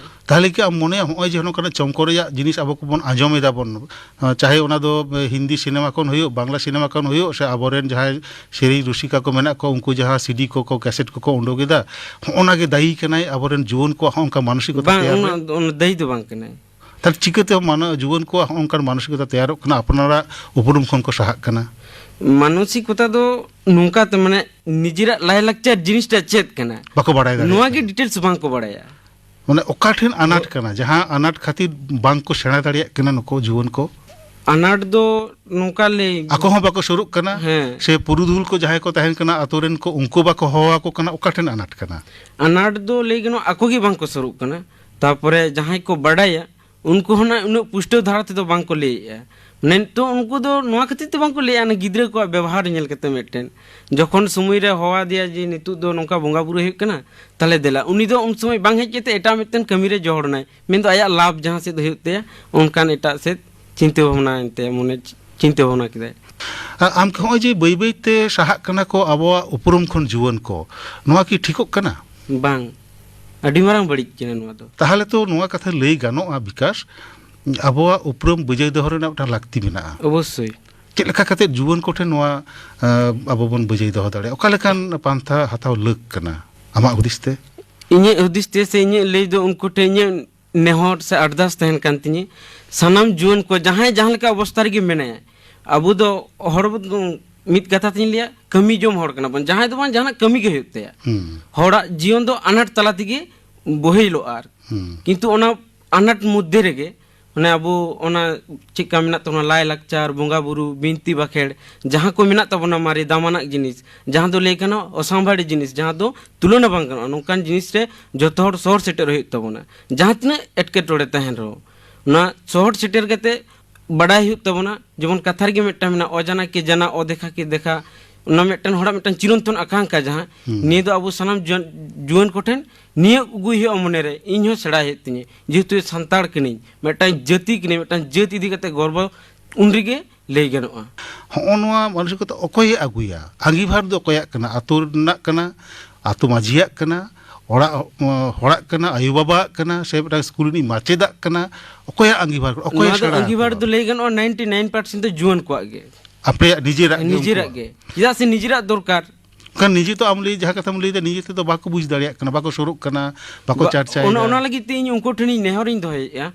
ᱛᱟᱦᱚᱞᱮ ᱠᱤ ᱟᱢ ᱢᱚᱱᱮᱭᱟ ᱦᱚᱸᱜᱼᱚᱭ ᱡᱮ ᱱᱚᱝᱠᱟᱱᱟᱜ ᱪᱚᱢᱠᱚ ᱨᱮᱭᱟᱜ ᱡᱤᱱᱤᱥ ᱟᱵᱚ ᱠᱚᱵᱚᱱ ᱟᱸᱡᱚᱢ ᱮᱫᱟ ᱵᱚᱱ, ᱟᱸ, ᱪᱟᱦᱮ ᱚᱱᱟ ᱫᱚ ᱦᱤᱱᱫᱤ ᱥᱤᱱᱮᱢᱟ ᱠᱷᱚᱱ ᱦᱩᱭᱩᱜ, ᱵᱟᱝᱞᱟ ᱥᱤᱱᱮᱢᱟ ᱠᱷᱚᱱ ᱦᱩᱭᱩᱜ, ᱥᱮ ᱟᱵᱚᱨᱮᱱ ᱡᱟᱦᱟᱸᱭ ᱥᱮᱨᱮᱧ ᱨᱩᱥᱤᱠᱟ ᱠᱚ ᱢᱮᱱᱟᱜ ᱠᱚᱣᱟ, ᱩᱱᱠᱩ ᱡᱟᱦᱟᱸ ᱥᱤᱰᱤ ᱠᱚᱠᱚ, ᱠᱮᱥᱮᱴ ᱠᱚᱠᱚ ᱩᱰᱩᱠ ᱮᱫᱟ, ᱦᱚᱸᱜᱼᱚ ᱱᱟ ᱜᱮ ᱫᱟᱭᱤ ᱠᱟᱱᱟᱭ ᱟᱵᱚᱨᱮᱱ ᱡᱩᱣᱟᱹᱱ ᱠᱚᱣᱟᱜ ᱦᱚᱸ ᱚᱱᱠᱟ ᱢᱟᱱᱚᱥᱤᱠᱚᱛᱟ ᱵᱟᱝ, ᱛᱮᱭᱟᱨ ᱨᱮ? ᱚᱱᱟ, ᱚᱱᱟ ᱫᱟᱹᱭᱤ ᱫᱚ ᱵᱟᱝ ᱠᱟᱱᱟᱭ᱾ ᱛᱟᱦᱞᱮ ᱪᱤᱠᱟᱹᱛᱮ ᱢᱟᱱᱚ-, ᱡᱩᱣᱟᱹᱱ ᱠᱚᱣᱟᱜ ᱦᱚᱸ ᱚᱱᱠᱟᱱ ᱢᱟᱱᱚᱥᱤᱠᱚᱛᱟ ᱛᱮᱭᱟᱨᱚᱜ ᱠᱟᱱᱟ, ᱟᱯᱱᱟᱨᱟᱜ ᱩᱯᱨᱩᱢ ᱠᱷᱚᱱ ᱠᱚ ᱥᱟᱦᱟᱜ ᱠᱟᱱᱟ? ᱢᱟᱱᱚᱥᱤᱠᱚᱛᱟ ᱫᱚ ᱱᱚᱝᱠᱟ ᱛᱮ, ᱢᱟᱱᱮ, ᱱᱤᱡᱮᱨᱟᱜ ᱞᱟᱭᱼᱞᱟᱠᱪᱟᱨ ᱡᱤᱱᱤᱥᱴᱟ ᱪᱮᱫ ᱠᱟᱱᱟ? ᱵᱟᱠᱚ ᱵᱟᱲᱟᱭ ᱫᱟᱲᱮᱭᱟᱜ ᱱᱚᱣᱟ ᱜᱮ ᱠᱟᱱᱟ᱾ ᱰᱤᱴᱮᱞᱥ ᱵᱟᱝ ᱠᱚ ᱵᱟᱲᱟᱭᱟ᱾ ᱢᱟᱱᱮ, ᱚᱠᱟ ᱴᱷᱮᱱ ᱟᱱᱟᱴ ᱚ- ᱠᱟᱱᱟ, ᱡᱟᱦᱟᱸ ᱟᱱᱟᱴ ᱠᱷᱟᱹᱛᱤᱨ ᱵᱟᱝ ᱠᱚ ᱥᱮᱬᱟ ᱫᱟᱲᱮᱭᱟᱜ ᱠᱟᱱᱟ ᱱᱩᱠᱩ ᱡᱩᱣᱟᱹᱱ ᱠᱚ? ᱟᱱᱟᱴ ᱫᱚ ᱱᱚᱝᱠᱟ ᱞᱟᱹᱭ ᱟᱠᱚ ᱦᱚᱸ ᱵᱟᱠᱚ ᱥᱩᱨᱩᱜ ᱠᱟᱱᱟ, ᱦᱮᱸ᱾ ᱥᱮ ᱯᱩᱨᱩᱫᱷᱩᱞ ᱠᱚ ᱡᱟᱦᱟᱸᱭ ᱠᱚ ᱛᱟᱦᱮᱱ ᱠᱟᱱᱟ, ᱟᱛᱳ ᱨᱮᱱ ᱠᱚ, ᱩᱱᱠᱩ ᱵᱟᱠᱚ ᱦᱚᱦᱚ ᱟᱠᱚ ᱠᱟᱱᱟ, ᱚᱠᱟ ᱴᱷᱮᱱ ᱟᱱᱟᱴ ᱠᱟᱱᱟ? ᱟᱱᱟᱴ ᱫᱚ ᱞᱟᱹᱭ ᱜᱟᱱᱚᱜᱼᱟ, ᱟᱠᱚ ᱜᱮ ᱵᱟᱝ ᱠᱚ ᱥᱩᱨᱩᱜ ᱠᱟᱱᱟ᱾ ᱛᱟᱨᱯᱚᱨᱮ ᱡᱟᱦᱟᱸᱭ ᱠᱚ ᱵᱟᱰᱟᱭᱟ, ᱩᱱᱠᱩ ᱦᱚᱸ ᱱᱟᱜ ᱩᱱᱟᱹᱜ ᱯᱩᱥᱴᱟᱹᱣ ᱫᱷᱟᱨᱟ ᱛᱮᱫᱚ ᱵᱟᱝ ᱠᱚ ᱞᱟᱹᱭᱮᱜᱼᱟ᱾ ᱢᱟᱱᱮ, ᱱᱤᱛᱚᱜ ᱩᱱᱠᱩ ᱫᱚ ᱱᱚᱣᱟ ᱠᱷᱟᱹᱛᱤᱨ ᱛᱮ ᱵᱟᱝ ᱠᱚ ᱞᱟᱹᱭᱮᱜᱼᱟ, ᱚᱱᱟ ᱜᱤᱫᱽᱨᱟᱹ ᱠᱚᱣᱟᱜ ᱵᱮᱵᱚᱦᱟᱨ ᱧᱮᱞ ᱠᱟᱛᱮ ᱢᱤᱫᱴᱮᱱ᱾ ᱡᱚᱠᱷᱚᱱ ᱥᱚᱢᱚᱭ ᱨᱮ ᱦᱚᱦᱚ ᱟᱫᱮᱭᱟ ᱡᱮ, "ᱱᱤᱛᱚᱜ ᱫᱚ ᱱᱚᱝᱠᱟ ᱵᱚᱸᱜᱟ ᱵᱩᱨᱩ ᱦᱩᱭᱩᱜ ᱠᱟᱱᱟ, ᱛᱟᱦᱞᱮ ᱫᱮᱞᱟ", ᱩᱱᱤ ᱫᱚ ᱩᱱ ᱥᱚᱢᱚᱭ ᱵᱟᱝ ᱦᱮᱡ ᱠᱟᱛᱮ ᱮᱴᱟᱜ ᱢᱤᱫᱴᱮᱱ ᱠᱟᱹᱢᱤ ᱨᱮ ᱡᱚᱦᱚᱲ ᱮᱱᱟᱭ᱾ ᱢᱮᱱᱫᱚ ᱟᱭᱟᱜ ᱞᱟᱵᱷ ᱡᱟᱦᱟᱸ ᱥᱮᱫ ᱦᱩᱭᱩᱜ ᱛᱟᱭᱟ, ᱚᱱᱠᱟᱱ ᱮᱴᱟᱜ ᱥᱮᱫ ᱪᱤᱱᱛᱟᱹ ᱵᱷᱟᱵᱽᱱᱟ ᱮᱱᱛᱮ ᱢᱚᱱᱮ ᱪᱤᱱᱛᱟᱹ ᱵᱷᱟᱵᱽᱱᱟ ᱠᱮᱫᱟᱭ᱾ ᱟ-, ᱟᱢ ᱱᱚᱜᱼᱚᱭ ᱡᱮ ᱵᱟᱹᱭ ᱵᱟᱹᱭ ᱛᱮ ᱥᱟᱦᱟᱜ ᱠᱟᱱᱟ ᱠᱚ ᱟᱵᱚᱣᱟᱜ ᱩᱯᱨᱩᱢ ᱠᱷᱚᱱ ᱡᱩᱣᱟᱹᱱ ᱠᱚ, ᱱᱚᱣᱟ ᱠᱤ ᱴᱷᱤᱠᱚᱜ ᱠᱟᱱᱟ? ᱵᱟᱝ, ᱟᱹᱰᱤ ᱢᱟᱨᱟᱝ ᱵᱟᱹᱲᱤᱡ ᱠᱟᱱᱟ ᱱᱚᱣᱟ ᱫᱚ᱾ ᱛᱟᱦᱚᱞᱮ ᱛᱚ ᱱᱚᱣᱟ ᱠᱟᱛᱷᱟ ᱞᱟᱹᱭ ᱜᱟᱱᱚᱜᱼᱟ, ᱵᱤᱠᱟᱥ, ᱟᱵᱚᱣᱟᱜ ᱩᱯᱨᱩᱢ ᱵᱟᱹᱡᱟᱹᱭ ᱫᱚᱦᱚ ᱨᱮᱱᱟᱜ ᱢᱤᱫᱴᱟᱝ ᱞᱟᱹᱠᱛᱤ ᱢᱮᱱᱟᱜᱼᱟ᱾ ᱚᱵᱚᱥᱥᱳᱭ᱾ ᱪᱮᱫ ᱞᱮᱠᱟ ᱠᱟᱛᱮ ᱡᱩᱣᱟᱹᱱ ᱠᱚᱴᱷᱮᱱ ᱱᱚᱣᱟ, ᱟ, ᱟᱵᱚ ᱵᱚᱱ ᱵᱟᱹᱡᱟᱹᱭ ᱫᱚᱦᱚ ᱫᱟᱲᱮᱭᱟᱜᱼᱟ? ᱚᱠᱟ ᱞᱮᱠᱟᱱ ᱯᱟᱱᱛᱷᱟ ᱦᱟᱛᱟᱣ ᱞᱟᱹᱠ ᱠᱟᱱᱟ ᱟᱢᱟᱜ ᱦᱩᱫᱤᱥ ᱛᱮ? ᱤᱧᱟᱹᱜ ᱦᱩᱫᱤᱥ ᱛᱮ ᱥᱮ ᱤᱧᱟᱹᱜ ᱞᱟᱹᱭ ᱫᱚ, ᱩᱱᱠᱩ ᱴᱷᱮᱱ ᱤᱧᱟᱹᱜ ᱱᱮᱦᱚᱨ ᱥᱮ ᱟᱨᱫᱟᱥ ᱛᱟᱦᱮᱱ ᱠᱟᱱ ᱛᱤᱧᱟᱹ, ᱥᱟᱱᱟᱢ ᱡᱩᱣᱟᱹᱱ ᱠᱚ ᱡᱟᱦᱟᱸᱭ ᱡᱟᱦᱟᱸ ᱞᱮᱠᱟ ᱚᱵᱚᱥᱛᱟ ᱨᱮᱜᱮ ᱢᱮᱱᱟᱭᱟ, ᱟᱵᱚ ᱫᱚ ᱦᱚᱲ ᱵᱚ-, ᱢᱤᱫ ᱠᱟᱛᱷᱟ ᱛᱤᱧ ᱞᱟᱹᱭᱟ, ᱠᱟᱹᱢᱤ ᱡᱚᱢ ᱦᱚᱲ ᱠᱟᱱᱟ ᱵᱚᱱ, ᱡᱟᱦᱟᱸᱭ ᱫᱚ ᱵᱟᱝ ᱡᱟᱦᱟᱱᱟᱜ ᱠᱟᱹᱢᱤ ᱜᱮ ᱦᱩᱭᱩᱜ ᱛᱟᱭᱟ᱾ ᱦᱩᱸ᱾ ᱦᱚᱲᱟᱜ ᱡᱤᱭᱚᱱ ᱫᱚ ᱟᱱᱟᱴ ᱛᱟᱞᱟ ᱛᱮᱜᱮ ᱵᱚᱦᱮᱞᱚᱜᱼᱟ᱾ ᱟᱨ ᱦᱩᱸ᱾ ᱠᱤᱱᱛᱩ ᱚᱱᱟ ᱟᱱᱟᱴ ᱢᱚᱫᱽᱫᱷᱮ ᱨᱮᱜᱮ ᱢᱟᱱᱮ ᱟᱵᱚ ᱚᱱᱟ ᱪᱮᱫᱠᱟ ᱢᱮᱱᱟᱜ ᱛᱟᱵᱚᱱᱟ, ᱞᱟᱭᱼᱞᱟᱠᱪᱟᱨ, ᱵᱚᱸᱜᱟ ᱵᱩᱨᱩ, ᱵᱤᱱᱛᱤ ᱵᱟᱠᱷᱮᱲ, ᱡᱟᱦᱟᱸ ᱠᱚ ᱢᱮᱱᱟᱜ ᱛᱟᱵᱚᱱᱟ ᱢᱟᱨᱮ ᱫᱟᱢᱟᱱᱟᱜ ᱡᱤᱱᱤᱥ, ᱡᱟᱦᱟᱸ ᱫᱚ ᱞᱟᱹᱭ ᱜᱟᱱᱚᱜᱼᱟ ᱚᱥᱟᱢᱵᱷᱟᱲᱤ ᱡᱤᱱᱤᱥ, ᱡᱟᱦᱟᱸ ᱫᱚ ᱛᱩᱞᱚᱱᱟ ᱵᱟᱝ ᱜᱟᱱᱚᱜᱼᱟ, ᱱᱚᱝᱠᱟᱱ ᱡᱤᱱᱤᱥ ᱨᱮ ᱡᱚᱛᱚ ᱦᱚᱲ ᱥᱚᱦᱚᱨ ᱥᱮᱴᱮᱨ ᱦᱩᱭᱩᱜ ᱛᱟᱵᱚᱱᱟ᱾ ᱡᱟᱦᱟᱸ ᱛᱤᱱᱟᱹᱜ ᱮᱴᱠᱮᱴᱚᱬᱮ ᱛᱟᱦᱮᱱ ᱨᱮᱦᱚᱸ, ᱚᱱᱟ ᱥᱚᱦᱚᱨ ᱥᱮᱴᱮᱨ ᱠᱟᱛᱮ ᱵᱟᱰᱟᱭ ᱦᱩᱭᱩᱜ ᱛᱟᱵᱚᱱᱟ᱾ ᱡᱮᱢᱚᱱ ᱠᱟᱛᱷᱟ ᱨᱮᱜᱮ ᱢᱤᱫᱴᱟᱝ ᱢᱮᱱᱟᱜᱼᱟ, ᱚᱡᱟᱱᱟ ᱠᱮ ᱡᱟᱱᱟ, ᱚᱫᱮᱠᱷᱟ ᱠᱮ ᱫᱮᱠᱷᱟ᱾ ᱚᱱᱟ ᱢᱤᱫᱴᱟᱝ ᱦᱚᱲᱟᱜ ᱢᱤᱫᱴᱟᱝ ᱪᱤᱨᱚᱱᱛᱚᱱ ᱟᱠᱟᱝᱠᱷᱟ ᱡᱟᱦᱟᱸ, ᱦᱩᱸ᱾ ᱱᱤᱭᱟᱹ ᱫᱚ ᱟᱵᱚ ᱥᱟᱱᱟᱢ ᱡᱩᱣᱟᱹᱱ, ᱡᱩᱣᱟᱹᱱ ᱠᱚᱴᱷᱮᱱ ᱱᱤᱭᱟᱹ ᱟᱹᱜᱩᱭ ᱦᱩᱭᱩᱜᱼᱟ ᱢᱚᱱᱮᱨᱮ, ᱤᱧ ᱦᱚᱸ ᱥᱮᱬᱟᱭ ᱦᱩᱭᱩᱜ ᱛᱤᱧᱟᱹ, ᱡᱮᱦᱮᱛᱩ ᱥᱟᱱᱛᱟᱲ ᱠᱟᱹᱱᱟᱹᱧ, ᱢᱤᱫᱴᱟᱝ ᱡᱟᱹᱛᱤ ᱠᱟᱹᱱᱟᱹᱧ, ᱢᱤᱫᱴᱟᱝ ᱡᱟᱹᱛ ᱤᱫᱤ ᱠᱟᱛᱮ ᱜᱚᱨᱵᱚ ᱩᱱ ᱨᱮᱜᱮ ᱞᱟᱹᱭ ᱜᱟᱱᱚᱜᱼᱟ᱾ ᱦᱚᱸᱜᱼᱚ ᱱᱚᱣᱟ ᱢᱟᱱᱥᱤᱠᱚᱛᱟ ᱚᱠᱚᱭᱮ ᱟᱹᱜᱩᱭᱟ? ᱟᱸᱜᱤᱵᱷᱟᱨ ᱫᱚ ᱚᱠᱚᱭᱟᱜ ᱠᱟᱱᱟ? ᱟᱛᱳ ᱨᱮᱱᱟᱜ ᱠᱟᱱᱟ, ᱟᱛᱳ ᱢᱟᱹᱡᱷᱤᱭᱟᱜ ᱠᱟᱱᱟ, ᱚᱲᱟᱜ, ᱚ, ᱦᱚᱲᱟᱜ ᱠᱟᱱᱟ, ᱟᱭᱳᱼᱵᱟᱵᱟᱣᱟᱜ ᱠᱟᱱᱟ, ᱥᱮ ᱢᱤᱫᱴᱟᱝ ᱥᱠᱩᱞ ᱨᱤᱱᱤᱡ ᱢᱟᱪᱮᱫᱟᱜ ᱠᱟᱱᱟ? ᱚᱠᱚᱭᱟᱜ ᱟᱸᱜᱤᱵᱷᱟᱨ ᱠᱟᱱᱟ? ᱚᱠᱚᱭᱮ ᱱᱚᱣᱟ ᱫᱚ ᱥᱮᱬᱟ ᱟᱸᱜᱤᱵᱷᱟᱨ ᱟᱠᱚᱣᱟ? ᱫᱚ ᱞᱟᱹᱭ ᱜᱟᱱᱚᱜᱼᱟ, ᱱᱟᱭᱤᱱᱴᱤ ᱱᱟᱭᱤᱱ ᱯᱟᱨᱥᱮᱱᱴ ᱫᱚ ᱡᱩᱣᱟᱹᱱ ᱠᱚᱣᱟᱜ ᱜᱮ᱾ ᱟᱯᱮᱭᱟᱜ ᱱᱤᱡᱮᱨᱟᱜ ᱜᱮ ᱱᱤᱡᱮᱨᱟᱜ ᱩᱱᱠᱩᱣᱟᱜ? ᱜᱮ᱾ ᱪᱮᱫᱟᱜ ᱥᱮ ᱱᱤᱡᱮᱨᱟᱜ ᱫᱚᱨᱠᱟᱨ᱾ ᱠᱷᱟᱱ ᱱᱤᱡᱮ ᱛᱚ ᱟᱢ ᱞᱟᱹᱭ, ᱡᱟᱦᱟᱸ ᱠᱟᱛᱷᱟᱢ ᱞᱟᱹᱭᱫᱟ, ᱱᱤᱡᱮ ᱛᱮᱫᱚ ᱵᱟᱠᱚ ᱵᱩᱡᱽ ᱫᱟᱲᱮᱭᱟᱜ ᱠᱟᱱᱟ, ᱵᱟᱠᱚ ᱥᱩᱨᱩᱜ ᱠᱟᱱᱟ, ᱵᱟᱠᱚ ᱵᱟ-, ᱪᱟᱨᱪᱟᱭᱮᱫᱟ᱾ ᱚᱱᱟ, ᱚᱱᱟ ᱞᱟᱹᱜᱤᱫ ᱛᱮ ᱤᱧ ᱩᱱᱠᱩ ᱴᱷᱮᱱᱤᱧ ᱱᱮᱦᱚᱨᱤᱧ ᱫᱚᱦᱚᱭᱮᱫᱼᱟ,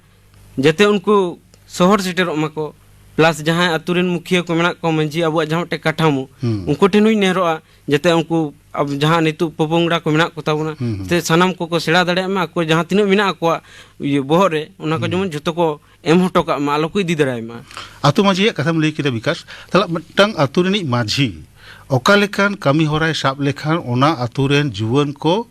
ᱡᱟᱛᱮ ᱩᱱᱠᱩ ᱥᱚᱦᱚᱨ ᱥᱮᱴᱮᱨᱚᱜ ᱢᱟᱠᱚ᱾ ᱯᱞᱟᱥ ᱡᱟᱦᱟᱸᱭ ᱟᱛᱳ ᱨᱮᱱ ᱢᱩᱠᱷᱤᱭᱟᱹ ᱠᱚ ᱢᱮᱱᱟᱜ ᱠᱚᱣᱟ, ᱢᱟᱹᱡᱷᱤ, ᱟᱵᱚᱣᱟᱜ ᱡᱟᱦᱟᱸ ᱢᱤᱫᱴᱮᱱ ᱠᱟᱴᱷᱟᱢᱳ, ᱦᱩᱸ᱾ ᱩᱱᱠᱩ ᱴᱷᱮᱱ ᱦᱚᱸᱧ ᱱᱮᱦᱚᱨᱚᱜᱼᱟ, ᱡᱟᱛᱮ ᱩᱱᱠᱩ ᱟᱵ-, ᱡᱟᱦᱟᱸ ᱱᱤᱛᱚᱜ ᱯᱚᱯᱚᱝᱲᱟ ᱠᱚ ᱢᱮᱱᱟᱜ ᱠᱚ ᱛᱟᱵᱚᱱᱟ, ᱦᱩᱸ, ᱦᱩᱸ᱾ ᱛᱮ ᱥᱟᱱᱟᱢ ᱠᱚᱠᱚ ᱥᱮᱬᱟ ᱫᱟᱲᱮᱭᱟᱜ ᱢᱟ, ᱟᱠᱚ ᱡᱟᱦᱟᱸ ᱛᱤᱱᱟᱹᱜ ᱢᱮᱱᱟᱜ ᱟᱠᱚᱣᱟᱜ ᱤᱭᱟᱹ ᱵᱚᱦᱚᱜ ᱨᱮ, ᱚᱱᱟ ᱠᱚ ᱦᱩᱸ᱾ ᱡᱮᱢᱚᱱ ᱡᱷᱚᱛᱚ ᱠᱚ ᱮᱢ ᱦᱚᱴᱚ ᱠᱟᱜ ᱢᱟ, ᱟᱞᱚ ᱠᱚ ᱤᱫᱤ ᱫᱟᱲᱮᱭᱟᱜ ᱢᱟ᱾ ᱟᱛᱳ ᱢᱟᱹᱡᱷᱤᱭᱟᱜ ᱠᱟᱛᱷᱟᱢ ᱞᱟᱹᱭ ᱠᱮᱫᱟ ᱵᱤᱠᱟᱥ, ᱛᱟᱦᱚᱞᱮ ᱢᱤᱫᱴᱟᱝ ᱟᱛᱳ ᱨᱤᱱᱤᱡ ᱢᱟᱹᱡᱷᱤ ᱚᱠᱟ ᱞᱮᱠᱟᱱ ᱠᱟᱹᱢᱤ ᱦᱚᱨᱟᱭ ᱥᱟᱵ ᱞᱮᱠᱷᱟᱱ ᱚᱱᱟ ᱟᱛᱳ ᱨᱮᱱ ᱡᱩᱣᱟᱹᱱ ᱠᱚ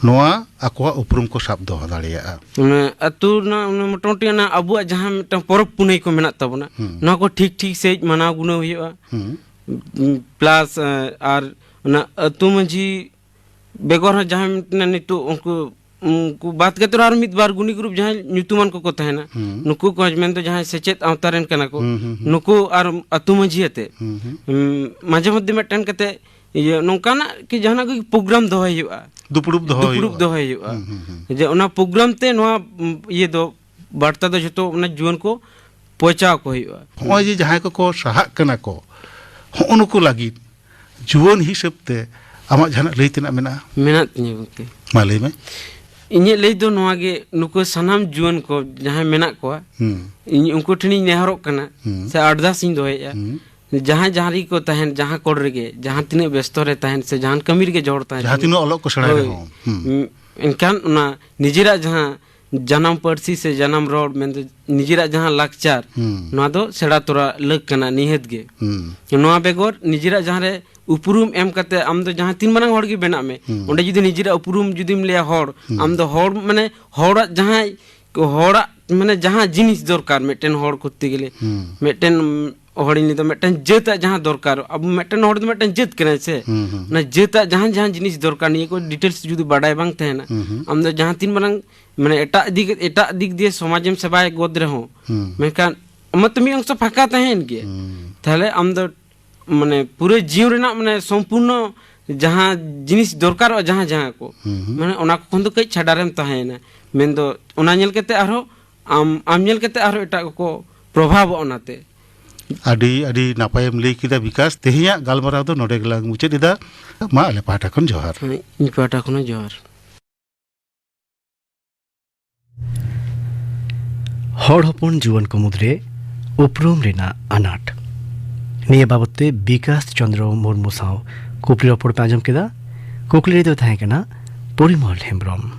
ᱱᱚᱣᱟ ᱟᱠᱚᱣᱟᱜ ᱩᱯᱨᱩᱢ ᱠᱚ ᱥᱟᱵ ᱫᱚᱦᱚ ᱫᱟᱲᱮᱭᱟᱜᱼᱟ? ᱚᱱᱟ ᱟᱛᱳ ᱨᱮᱱᱟᱜ, ᱚᱱᱟ ᱢᱚᱴᱟᱢᱩᱴᱤ ᱚᱱᱟ ᱟᱵᱚᱣᱟᱜ ᱡᱟᱦᱟᱸ ᱢᱤᱫᱴᱟᱝ ᱯᱚᱨᱚᱵᱽ ᱯᱩᱱᱟᱹᱭ ᱠᱚ ᱢᱮᱱᱟᱜ ᱛᱟᱵᱚᱱᱟ, ᱦᱩᱸ᱾ ᱱᱚᱣᱟ ᱠᱚ ᱴᱷᱤᱠ ᱴᱷᱤᱠ ᱥᱟᱺᱦᱤᱡ ᱢᱟᱱᱟᱣ ᱜᱩᱱᱟᱹᱣ ᱦᱩᱭᱩᱜᱼᱟ᱾ ᱦᱩᱸ᱾ ᱩᱢ, ᱯᱞᱟᱥ, ᱮ, ᱟᱨ ᱚᱱᱟ ᱟᱹᱛᱩ ᱢᱟᱹᱡᱷᱤ ᱵᱮᱜᱚᱨ ᱦᱚᱸ ᱡᱟᱦᱟᱸ ᱢᱤᱫᱴᱮᱱ ᱱᱤᱛᱚᱜ ᱩᱱᱠᱩ, ᱩᱱᱠᱩ ᱵᱟᱫ ᱠᱟᱛᱮ ᱟᱨ ᱢᱤᱫ ᱵᱟᱨ ᱜᱩᱱᱤ ᱜᱩᱨᱩᱯ ᱡᱟᱦᱟᱸᱭ ᱧᱩᱛᱩᱢᱟᱱ ᱠᱚᱠᱚ ᱛᱟᱦᱮᱱᱟ, ᱦᱩᱸ᱾ ᱱᱩᱠᱩ ᱠᱚ ᱢᱮᱱᱫᱚ ᱡᱟᱦᱟᱸᱭ ᱥᱮᱪᱮᱫ ᱟᱣᱛᱟ ᱨᱮᱱ ᱠᱟᱱᱟ ᱠᱚ, ᱦᱩᱸ, ᱦᱩᱸ, ᱦᱩᱸ᱾ ᱱᱩᱠᱩ ᱟᱨ ᱟᱹᱛᱩ ᱢᱟᱹᱡᱷᱤ ᱟᱛᱮ, ᱦᱩᱸ, ᱦᱩᱸ᱾ ᱩᱢ, ᱢᱟᱡᱷᱮ ᱢᱚᱫᱽᱫᱷᱮ ᱢᱤᱫᱴᱮᱱ ᱠᱟᱛᱮ ᱤᱭᱟᱹ ᱱᱚᱝᱠᱟᱱᱟᱜ ᱠᱤ ᱡᱟᱦᱟᱱᱟᱜ ᱜᱮ ᱯᱨᱳᱜᱨᱟᱢ ᱫᱚᱦᱚᱭ ᱦᱩᱭᱩᱜᱼᱟ᱾ ᱫᱩᱯᱲᱩᱵ ᱫᱚᱦᱚ ᱫᱩᱯᱲᱩᱵ ᱦᱩᱭᱩᱜᱼᱟ᱾ ᱫᱚᱦᱚᱭ ᱦᱩᱭᱩᱜᱼᱟ᱾ ᱦᱩᱸ, ᱦᱩᱸ, ᱦᱩᱸ᱾ ᱡᱮ ᱚᱱᱟ ᱯᱨᱳᱜᱨᱟᱢ ᱛᱮ ᱱᱚᱣᱟ, ᱩᱢ, ᱤᱭᱟᱹ ᱫᱚ, ᱵᱟᱨᱛᱟ ᱫᱚ ᱡᱷᱚᱛᱚ ᱚᱱᱟ ᱡᱩᱣᱟᱹᱱ ᱠᱚ ᱯᱳᱸᱪᱷᱟᱣ ᱠᱚ ᱦᱩᱭᱩᱜᱼᱟ᱾ ᱱᱚᱜᱼᱚᱭ ᱡᱮ ᱡᱟᱦᱟᱸᱭ ᱠᱚᱠᱚ ᱥᱟᱦᱟᱜ ᱠᱟᱱᱟ ᱠᱚ, ᱦᱚᱸᱜᱼᱚ ᱱᱩᱠᱩ ᱞᱟᱹᱜᱤᱫ ᱡᱩᱣᱟᱹᱱ ᱦᱤᱥᱟᱹᱵ ᱛᱮ ᱟᱢᱟᱜ ᱡᱟᱦᱟᱱᱟᱜ ᱞᱟᱹᱭ ᱛᱮᱱᱟᱜ ᱢᱮᱱᱟᱜᱼᱟ? ᱢᱮᱱᱟᱜ ᱛᱤᱧᱟᱹ ᱜᱚᱢᱠᱮ᱾ ᱢᱟ ᱞᱟᱹᱭ ᱢᱮ᱾ ᱤᱧᱟᱹᱜ ᱞᱟᱹᱭ ᱫᱚ ᱱᱚᱣᱟ ᱜᱮ, ᱱᱩᱠᱩ ᱥᱟᱱᱟᱢ ᱡᱩᱣᱟᱹᱱ ᱠᱚ ᱡᱟᱦᱟᱸᱭ ᱢᱮᱱᱟᱜ ᱠᱚᱣᱟ, ᱦᱩᱸ᱾ ᱤᱧ ᱩᱱᱠᱩ ᱴᱷᱮᱱᱤᱧ ᱱᱮᱦᱚᱨᱚᱜ ᱠᱟᱱᱟ, ᱦᱩᱸ᱾ ᱥᱮ ᱟᱨᱫᱟᱥ ᱤᱧ ᱫᱚᱦᱚᱭᱮᱫᱼᱟ, ᱦᱩᱸ᱾ ᱡᱟᱦᱟᱸᱭ ᱡᱟᱦᱟᱸ ᱨᱮᱜᱮ ᱠᱚ ᱛᱟᱦᱮᱱ, ᱡᱟᱦᱟᱸ ᱠᱚᱲ ᱨᱮᱜᱮ, ᱡᱟᱦᱟᱸ ᱛᱤᱱᱟᱹᱜ ᱵᱮᱥᱛᱚ ᱨᱮ ᱛᱟᱦᱮᱱ, ᱥᱮ ᱡᱟᱦᱟᱱ ᱠᱟᱹᱢᱤ ᱨᱮᱜᱮ ᱡᱚᱦᱚᱲ ᱛᱟᱦᱮᱱ ᱡᱟᱦᱟᱸ ᱨᱮᱜᱮ, ᱛᱤᱱᱟᱹᱜ ᱚᱞᱚᱜ ᱠᱚ ᱥᱮᱬᱟᱭ ᱦᱳᱭ᱾ ᱨᱮᱦᱚᱸ᱾ ᱦᱩᱸ᱾ ᱩᱸ, ᱮᱱᱠᱷᱟᱱ ᱚᱱᱟ ᱱᱤᱡᱮᱨᱟᱜ ᱡᱟᱦᱟᱸ ᱡᱟᱱᱟᱢ ᱯᱟᱹᱨᱥᱤ ᱥᱮ ᱡᱟᱱᱟᱢ ᱨᱚᱲ, ᱢᱮᱱᱫᱚ ᱱᱤᱡᱮᱨᱟᱜ ᱡᱟᱦᱟᱸ ᱞᱟᱠᱪᱟᱨ, ᱦᱩᱸ᱾ ᱱᱚᱣᱟ ᱫᱚ ᱥᱮᱬᱟ ᱛᱚᱨᱟ ᱞᱟᱹᱠ ᱠᱟᱱᱟ ᱱᱤᱦᱟᱹᱛ ᱜᱮ᱾ ᱦᱩᱸ᱾ ᱱᱚᱣᱟ ᱵᱮᱜᱚᱨ ᱱᱤᱡᱮᱨᱟᱜ ᱡᱟᱦᱟᱸ ᱨᱮ ᱩᱯᱨᱩᱢ ᱮᱢ ᱠᱟᱛᱮ ᱟᱢ ᱫᱚ ᱡᱟᱦᱟᱸ ᱛᱤᱱ ᱢᱟᱨᱟᱝ ᱦᱚᱲ ᱜᱮ ᱵᱮᱱᱟᱜ ᱢᱮ, ᱦᱩᱸ᱾ ᱚᱸᱰᱮ ᱡᱩᱫᱤ ᱱᱤᱡᱮᱨᱟᱜ ᱩᱯᱨᱩᱢ ᱡᱩᱫᱤᱢ ᱞᱟᱹᱭᱟ ᱦᱚᱲ, ᱦᱩᱸ᱾ ᱟᱢ ᱫᱚ ᱦᱚᱲ, ᱢᱟᱱᱮ ᱦᱚᱲᱟᱜ ᱡᱟᱦᱟᱸᱭ, ᱦᱚᱲᱟᱜ ᱢᱟᱱᱮ ᱡᱟᱦᱟᱸ ᱡᱤᱱᱤᱥ ᱫᱚᱨᱠᱟᱨ ᱢᱤᱫᱴᱮᱱ ᱦᱚᱲ ᱠᱚᱨᱛᱮ ᱜᱮᱞᱮ, ᱦᱩᱸ᱾ ᱢᱤᱫᱴᱮᱱ ᱦᱚᱲᱤᱧ ᱞᱟᱹᱭᱫᱟ, ᱢᱤᱫᱴᱮᱱ ᱡᱟᱹᱛᱟᱜ ᱡᱟᱦᱟᱸ ᱫᱚᱨᱠᱟᱨ, ᱟᱵᱚ ᱢᱤᱫᱴᱮᱱ ᱦᱚᱲ ᱫᱚ ᱢᱤᱫᱴᱮᱱ ᱡᱟᱹᱛ ᱠᱟᱱᱟᱭ ᱥᱮ, ᱦᱩᱸ, ᱦᱩᱸ᱾ ᱚᱱᱟ ᱡᱟᱹᱛᱟᱜ ᱡᱟᱦᱟᱸ ᱡᱟᱦᱟᱸ ᱡᱤᱱᱤᱥ ᱫᱚᱨᱠᱟᱨ, ᱱᱤᱭᱟᱹ ᱠᱚ ᱰᱤᱴᱮᱞᱥ ᱡᱩᱫᱤ ᱵᱟᱰᱟᱭ ᱵᱟᱝ ᱛᱟᱦᱮᱱᱟ, ᱦᱩᱸ, ᱦᱩᱸ᱾ ᱟᱢ ᱫᱚ ᱡᱟᱦᱟᱸ ᱛᱤᱱ ᱢᱟᱨᱟᱝ ᱢᱟᱱᱮ ᱮᱴᱟᱜ ᱫᱤᱠ, ᱮᱴᱟᱜ ᱫᱤᱠ ᱫᱤᱭᱮ ᱥᱚᱢᱟᱡᱮᱢ ᱥᱮᱵᱟᱭ ᱜᱚᱫ ᱨᱮᱦᱚᱸ, ᱦᱩᱸ᱾ ᱢᱮᱱᱠᱷᱟᱱ ᱟᱢᱟᱜ ᱛᱚ ᱢᱤᱫ ᱚᱝᱥᱚ ᱯᱷᱟᱸᱠᱟ ᱛᱟᱦᱮᱸᱭᱮᱱ ᱜᱮᱭᱟ᱾ ᱦᱩᱸ᱾ ᱛᱟᱦᱞᱮ ᱟᱢ ᱫᱚ ᱢᱟᱱᱮ ᱯᱩᱨᱟᱹ ᱡᱤᱭᱚᱱ ᱨᱮᱱᱟᱜ ᱢᱟᱱᱮ ᱥᱚᱢᱯᱩᱨᱱᱚ ᱡᱟᱦᱟᱸ ᱡᱤᱱᱤᱥ ᱫᱚᱨᱠᱟᱨᱚᱜᱼᱟ, ᱡᱟᱦᱟᱸ ᱡᱟᱦᱟᱸ ᱠᱚ, ᱦᱩᱸ, ᱦᱩᱸ᱾ ᱢᱟᱱᱮ ᱚᱱᱟ ᱠᱚ ᱠᱷᱚᱱ ᱫᱚ ᱠᱟᱹᱡ ᱪᱷᱟᱰᱟ ᱨᱮᱢ ᱛᱟᱦᱮᱸᱭᱮᱱᱟ᱾ ᱢᱮᱱᱫᱚ ᱚᱱᱟ ᱧᱮᱞ ᱠᱟᱛᱮ ᱟᱨᱦᱚᱸ ᱟᱢ, ᱟᱢ ᱧᱮᱞ ᱠᱟᱛᱮ ᱟᱨᱦᱚᱸ ᱮᱴᱟᱜ ᱠᱚᱠᱚ ᱯᱨᱚᱵᱷᱟᱵᱚᱜᱼᱟ ᱚᱱᱟᱛᱮ᱾ ᱟᱹᱰᱤ, ᱟᱹᱰᱤ ᱱᱟᱯᱟᱭᱮᱢ ᱞᱟᱹᱭ ᱠᱮᱫᱟ ᱵᱤᱠᱟᱥ᱾ ᱛᱮᱦᱮᱧᱟᱜ ᱜᱟᱞᱢᱟᱨᱟᱣ ᱫᱚ ᱱᱚᱰᱮ ᱜᱮᱞᱟᱝ ᱢᱩᱪᱟᱹᱫ ᱮᱫᱟ᱾ ᱢᱟ ᱟᱞᱮ ᱯᱟᱦᱴᱟ ᱠᱷᱚᱱ ᱡᱚᱦᱟᱨ᱾ ᱦᱮᱸ, ᱤᱧ ᱯᱟᱦᱴᱟ ᱠᱷᱚᱱ ᱦᱚᱸ ᱡᱚᱦᱟᱨ᱾ ᱦᱚᱲ ᱦᱚᱯᱚᱱ ᱡᱩᱣᱟᱹᱱ ᱠᱚ ᱢᱩᱫᱽᱨᱮ ᱩᱯᱨᱩᱢ ᱨᱮᱱᱟᱜ ᱟᱱᱟᱴ᱾ ᱱᱤᱭᱟᱹ ᱵᱟᱵᱚᱛ ᱛᱮ ᱵᱤᱠᱟᱥ ᱪᱚᱸᱫᱽᱨᱚ ᱢᱩᱨᱢᱩ ᱥᱟᱶ ᱠᱩᱠᱞᱤ ᱨᱚᱯᱚᱲ ᱯᱮ ᱟᱸᱡᱚᱢ ᱠᱮᱫᱟ᱾ ᱠᱩᱠᱞᱤ ᱨᱮᱫᱚ ᱛᱟᱦᱮᱸ ᱠᱟᱱᱟ ᱯᱚᱨᱤᱢᱚᱞ ᱦᱮᱢᱵᱨᱚᱢ᱾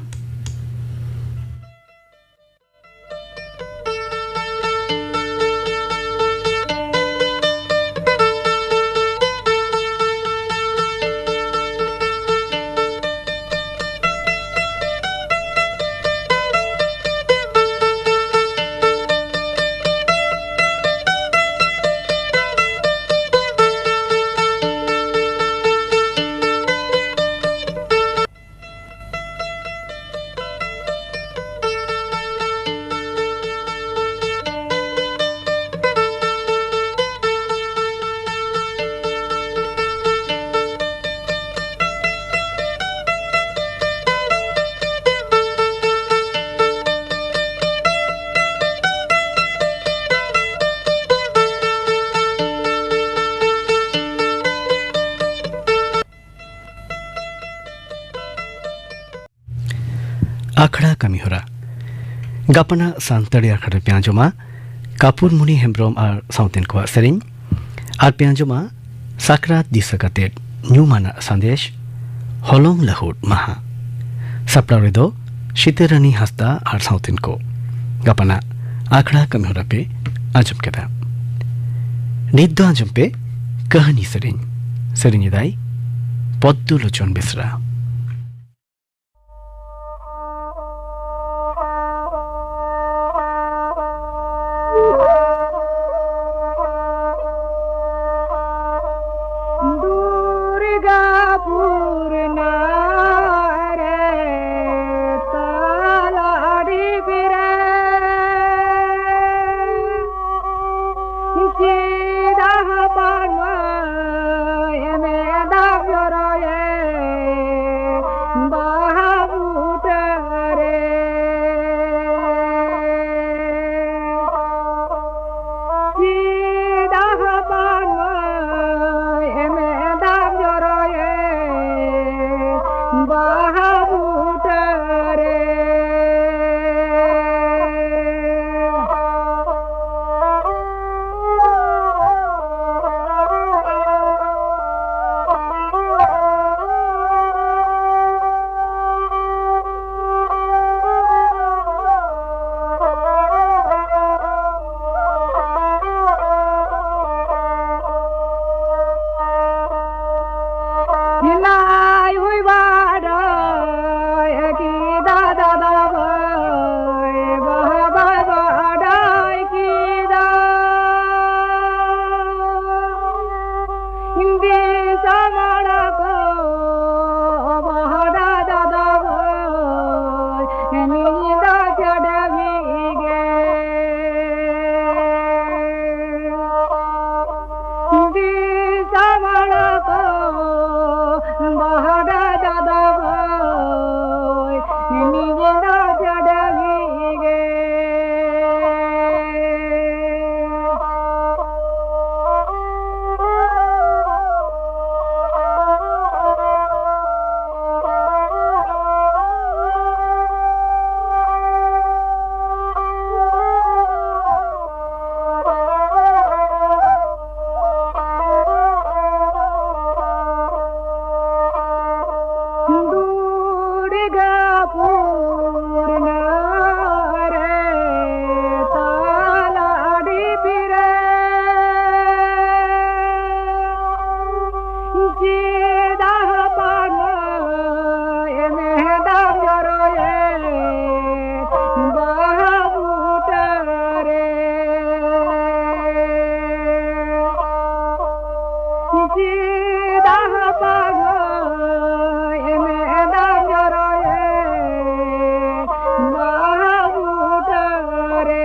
ᱟᱠᱷᱲᱟ ᱠᱟᱹᱢᱤᱦᱚᱨᱟ᱾ ᱜᱟᱯᱟᱱᱟᱜ ᱥᱟᱱᱛᱟᱲᱤ ᱟᱠᱷᱲᱟ ᱨᱮᱯᱮ ᱟᱸᱡᱚᱢᱟ ᱠᱟᱯᱩᱨᱢᱩᱱᱤ ᱦᱮᱢᱵᱨᱚᱢ ᱟᱨ ᱥᱟᱶᱛᱮᱱ ᱠᱚᱣᱟᱜ ᱥᱮᱨᱮᱧ, ᱟᱨ ᱯᱮ ᱟᱸᱡᱚᱢᱟ ᱥᱟᱠᱨᱟᱛ ᱫᱤᱥᱟᱹ ᱠᱟᱛᱮ ᱧᱩᱢᱟᱱᱟᱜ ᱥᱟᱸᱫᱮᱥ, ᱦᱚᱞᱚᱝ ᱞᱟᱹᱦᱩᱫ ᱢᱟᱦᱟ᱾ ᱥᱟᱯᱲᱟᱣ ᱨᱮᱫᱚ ᱥᱤᱛᱟᱹᱨᱟᱹᱱᱤ ᱦᱟᱸᱥᱫᱟ ᱟᱨ ᱥᱟᱶᱛᱮᱱ ᱠᱚ᱾ ᱜᱟᱯᱟᱱᱟᱜ ᱟᱠᱷᱲᱟ ᱠᱟᱹᱢᱤᱦᱚᱨᱟ ᱯᱮ ᱟᱸᱡᱚᱢ ᱠᱮᱫᱟ᱾ ᱱᱤᱛ ᱫᱚ ᱟᱸᱡᱚᱢ ᱯᱮ ᱠᱟᱹᱦᱱᱤ ᱥᱮᱨᱮᱧ᱾ ᱥᱮᱨᱮᱧ ᱮᱫᱟᱭ ᱯᱚᱫᱽᱫᱩ ᱞᱳᱪᱚᱱ ᱵᱮᱥᱨᱟ᱾ ᱯᱩᱨᱱᱟ ᱨᱮ ᱛᱟᱞᱟ ᱰᱷᱤᱯᱤ ᱨᱮ ᱪᱮᱫᱟᱜ ᱵᱟᱝ ᱮᱢᱮᱫᱟᱢ ᱡᱚᱨᱚᱭᱮ ᱵᱟᱦᱟ ᱵᱩᱴᱟᱹ ᱨᱮ? ᱪᱮᱫᱟᱜ ᱵᱟᱝ ᱮᱢᱮᱫᱟᱢ ᱡᱚᱨᱚᱭᱮ ᱵᱟᱦᱟ ᱵᱩᱴᱟᱹ ᱨᱮ?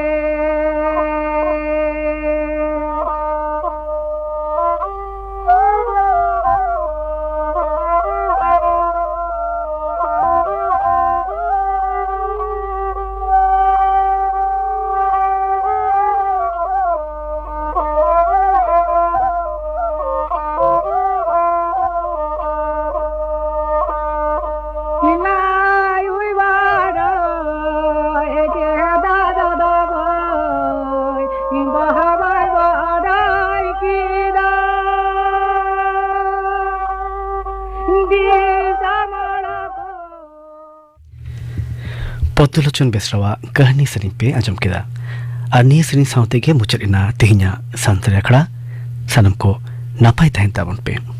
ᱵᱟᱦᱟ ᱵᱟᱭ ᱵᱟᱰᱟᱭ ᱠᱮᱫᱟ᱾ ᱫᱤᱥᱚᱢ ᱦᱚᱲ ᱠᱚ ᱯᱚᱫᱢᱚᱞᱳᱪᱚᱱ ᱵᱮᱥᱨᱟᱣᱟᱜ ᱠᱟᱹᱦᱱᱤ ᱥᱮᱨᱮᱧ ᱯᱮ ᱟᱸᱡᱚᱢ ᱠᱮᱫᱟ᱾ ᱟᱨ ᱱᱤᱭᱟᱹ ᱥᱮᱨᱮᱧ ᱥᱟᱶ ᱛᱮᱜᱮ ᱢᱩᱪᱟᱹᱫ ᱮᱱᱟ ᱛᱮᱦᱮᱧᱟᱜ ᱥᱟᱱᱛᱟᱲᱤ ᱟᱠᱷᱲᱟ᱾ ᱥᱟᱱᱟᱢ ᱠᱚ ᱱᱟᱯᱟᱭ ᱛᱟᱦᱮᱱ ᱛᱟᱵᱚᱱ ᱯᱮ᱾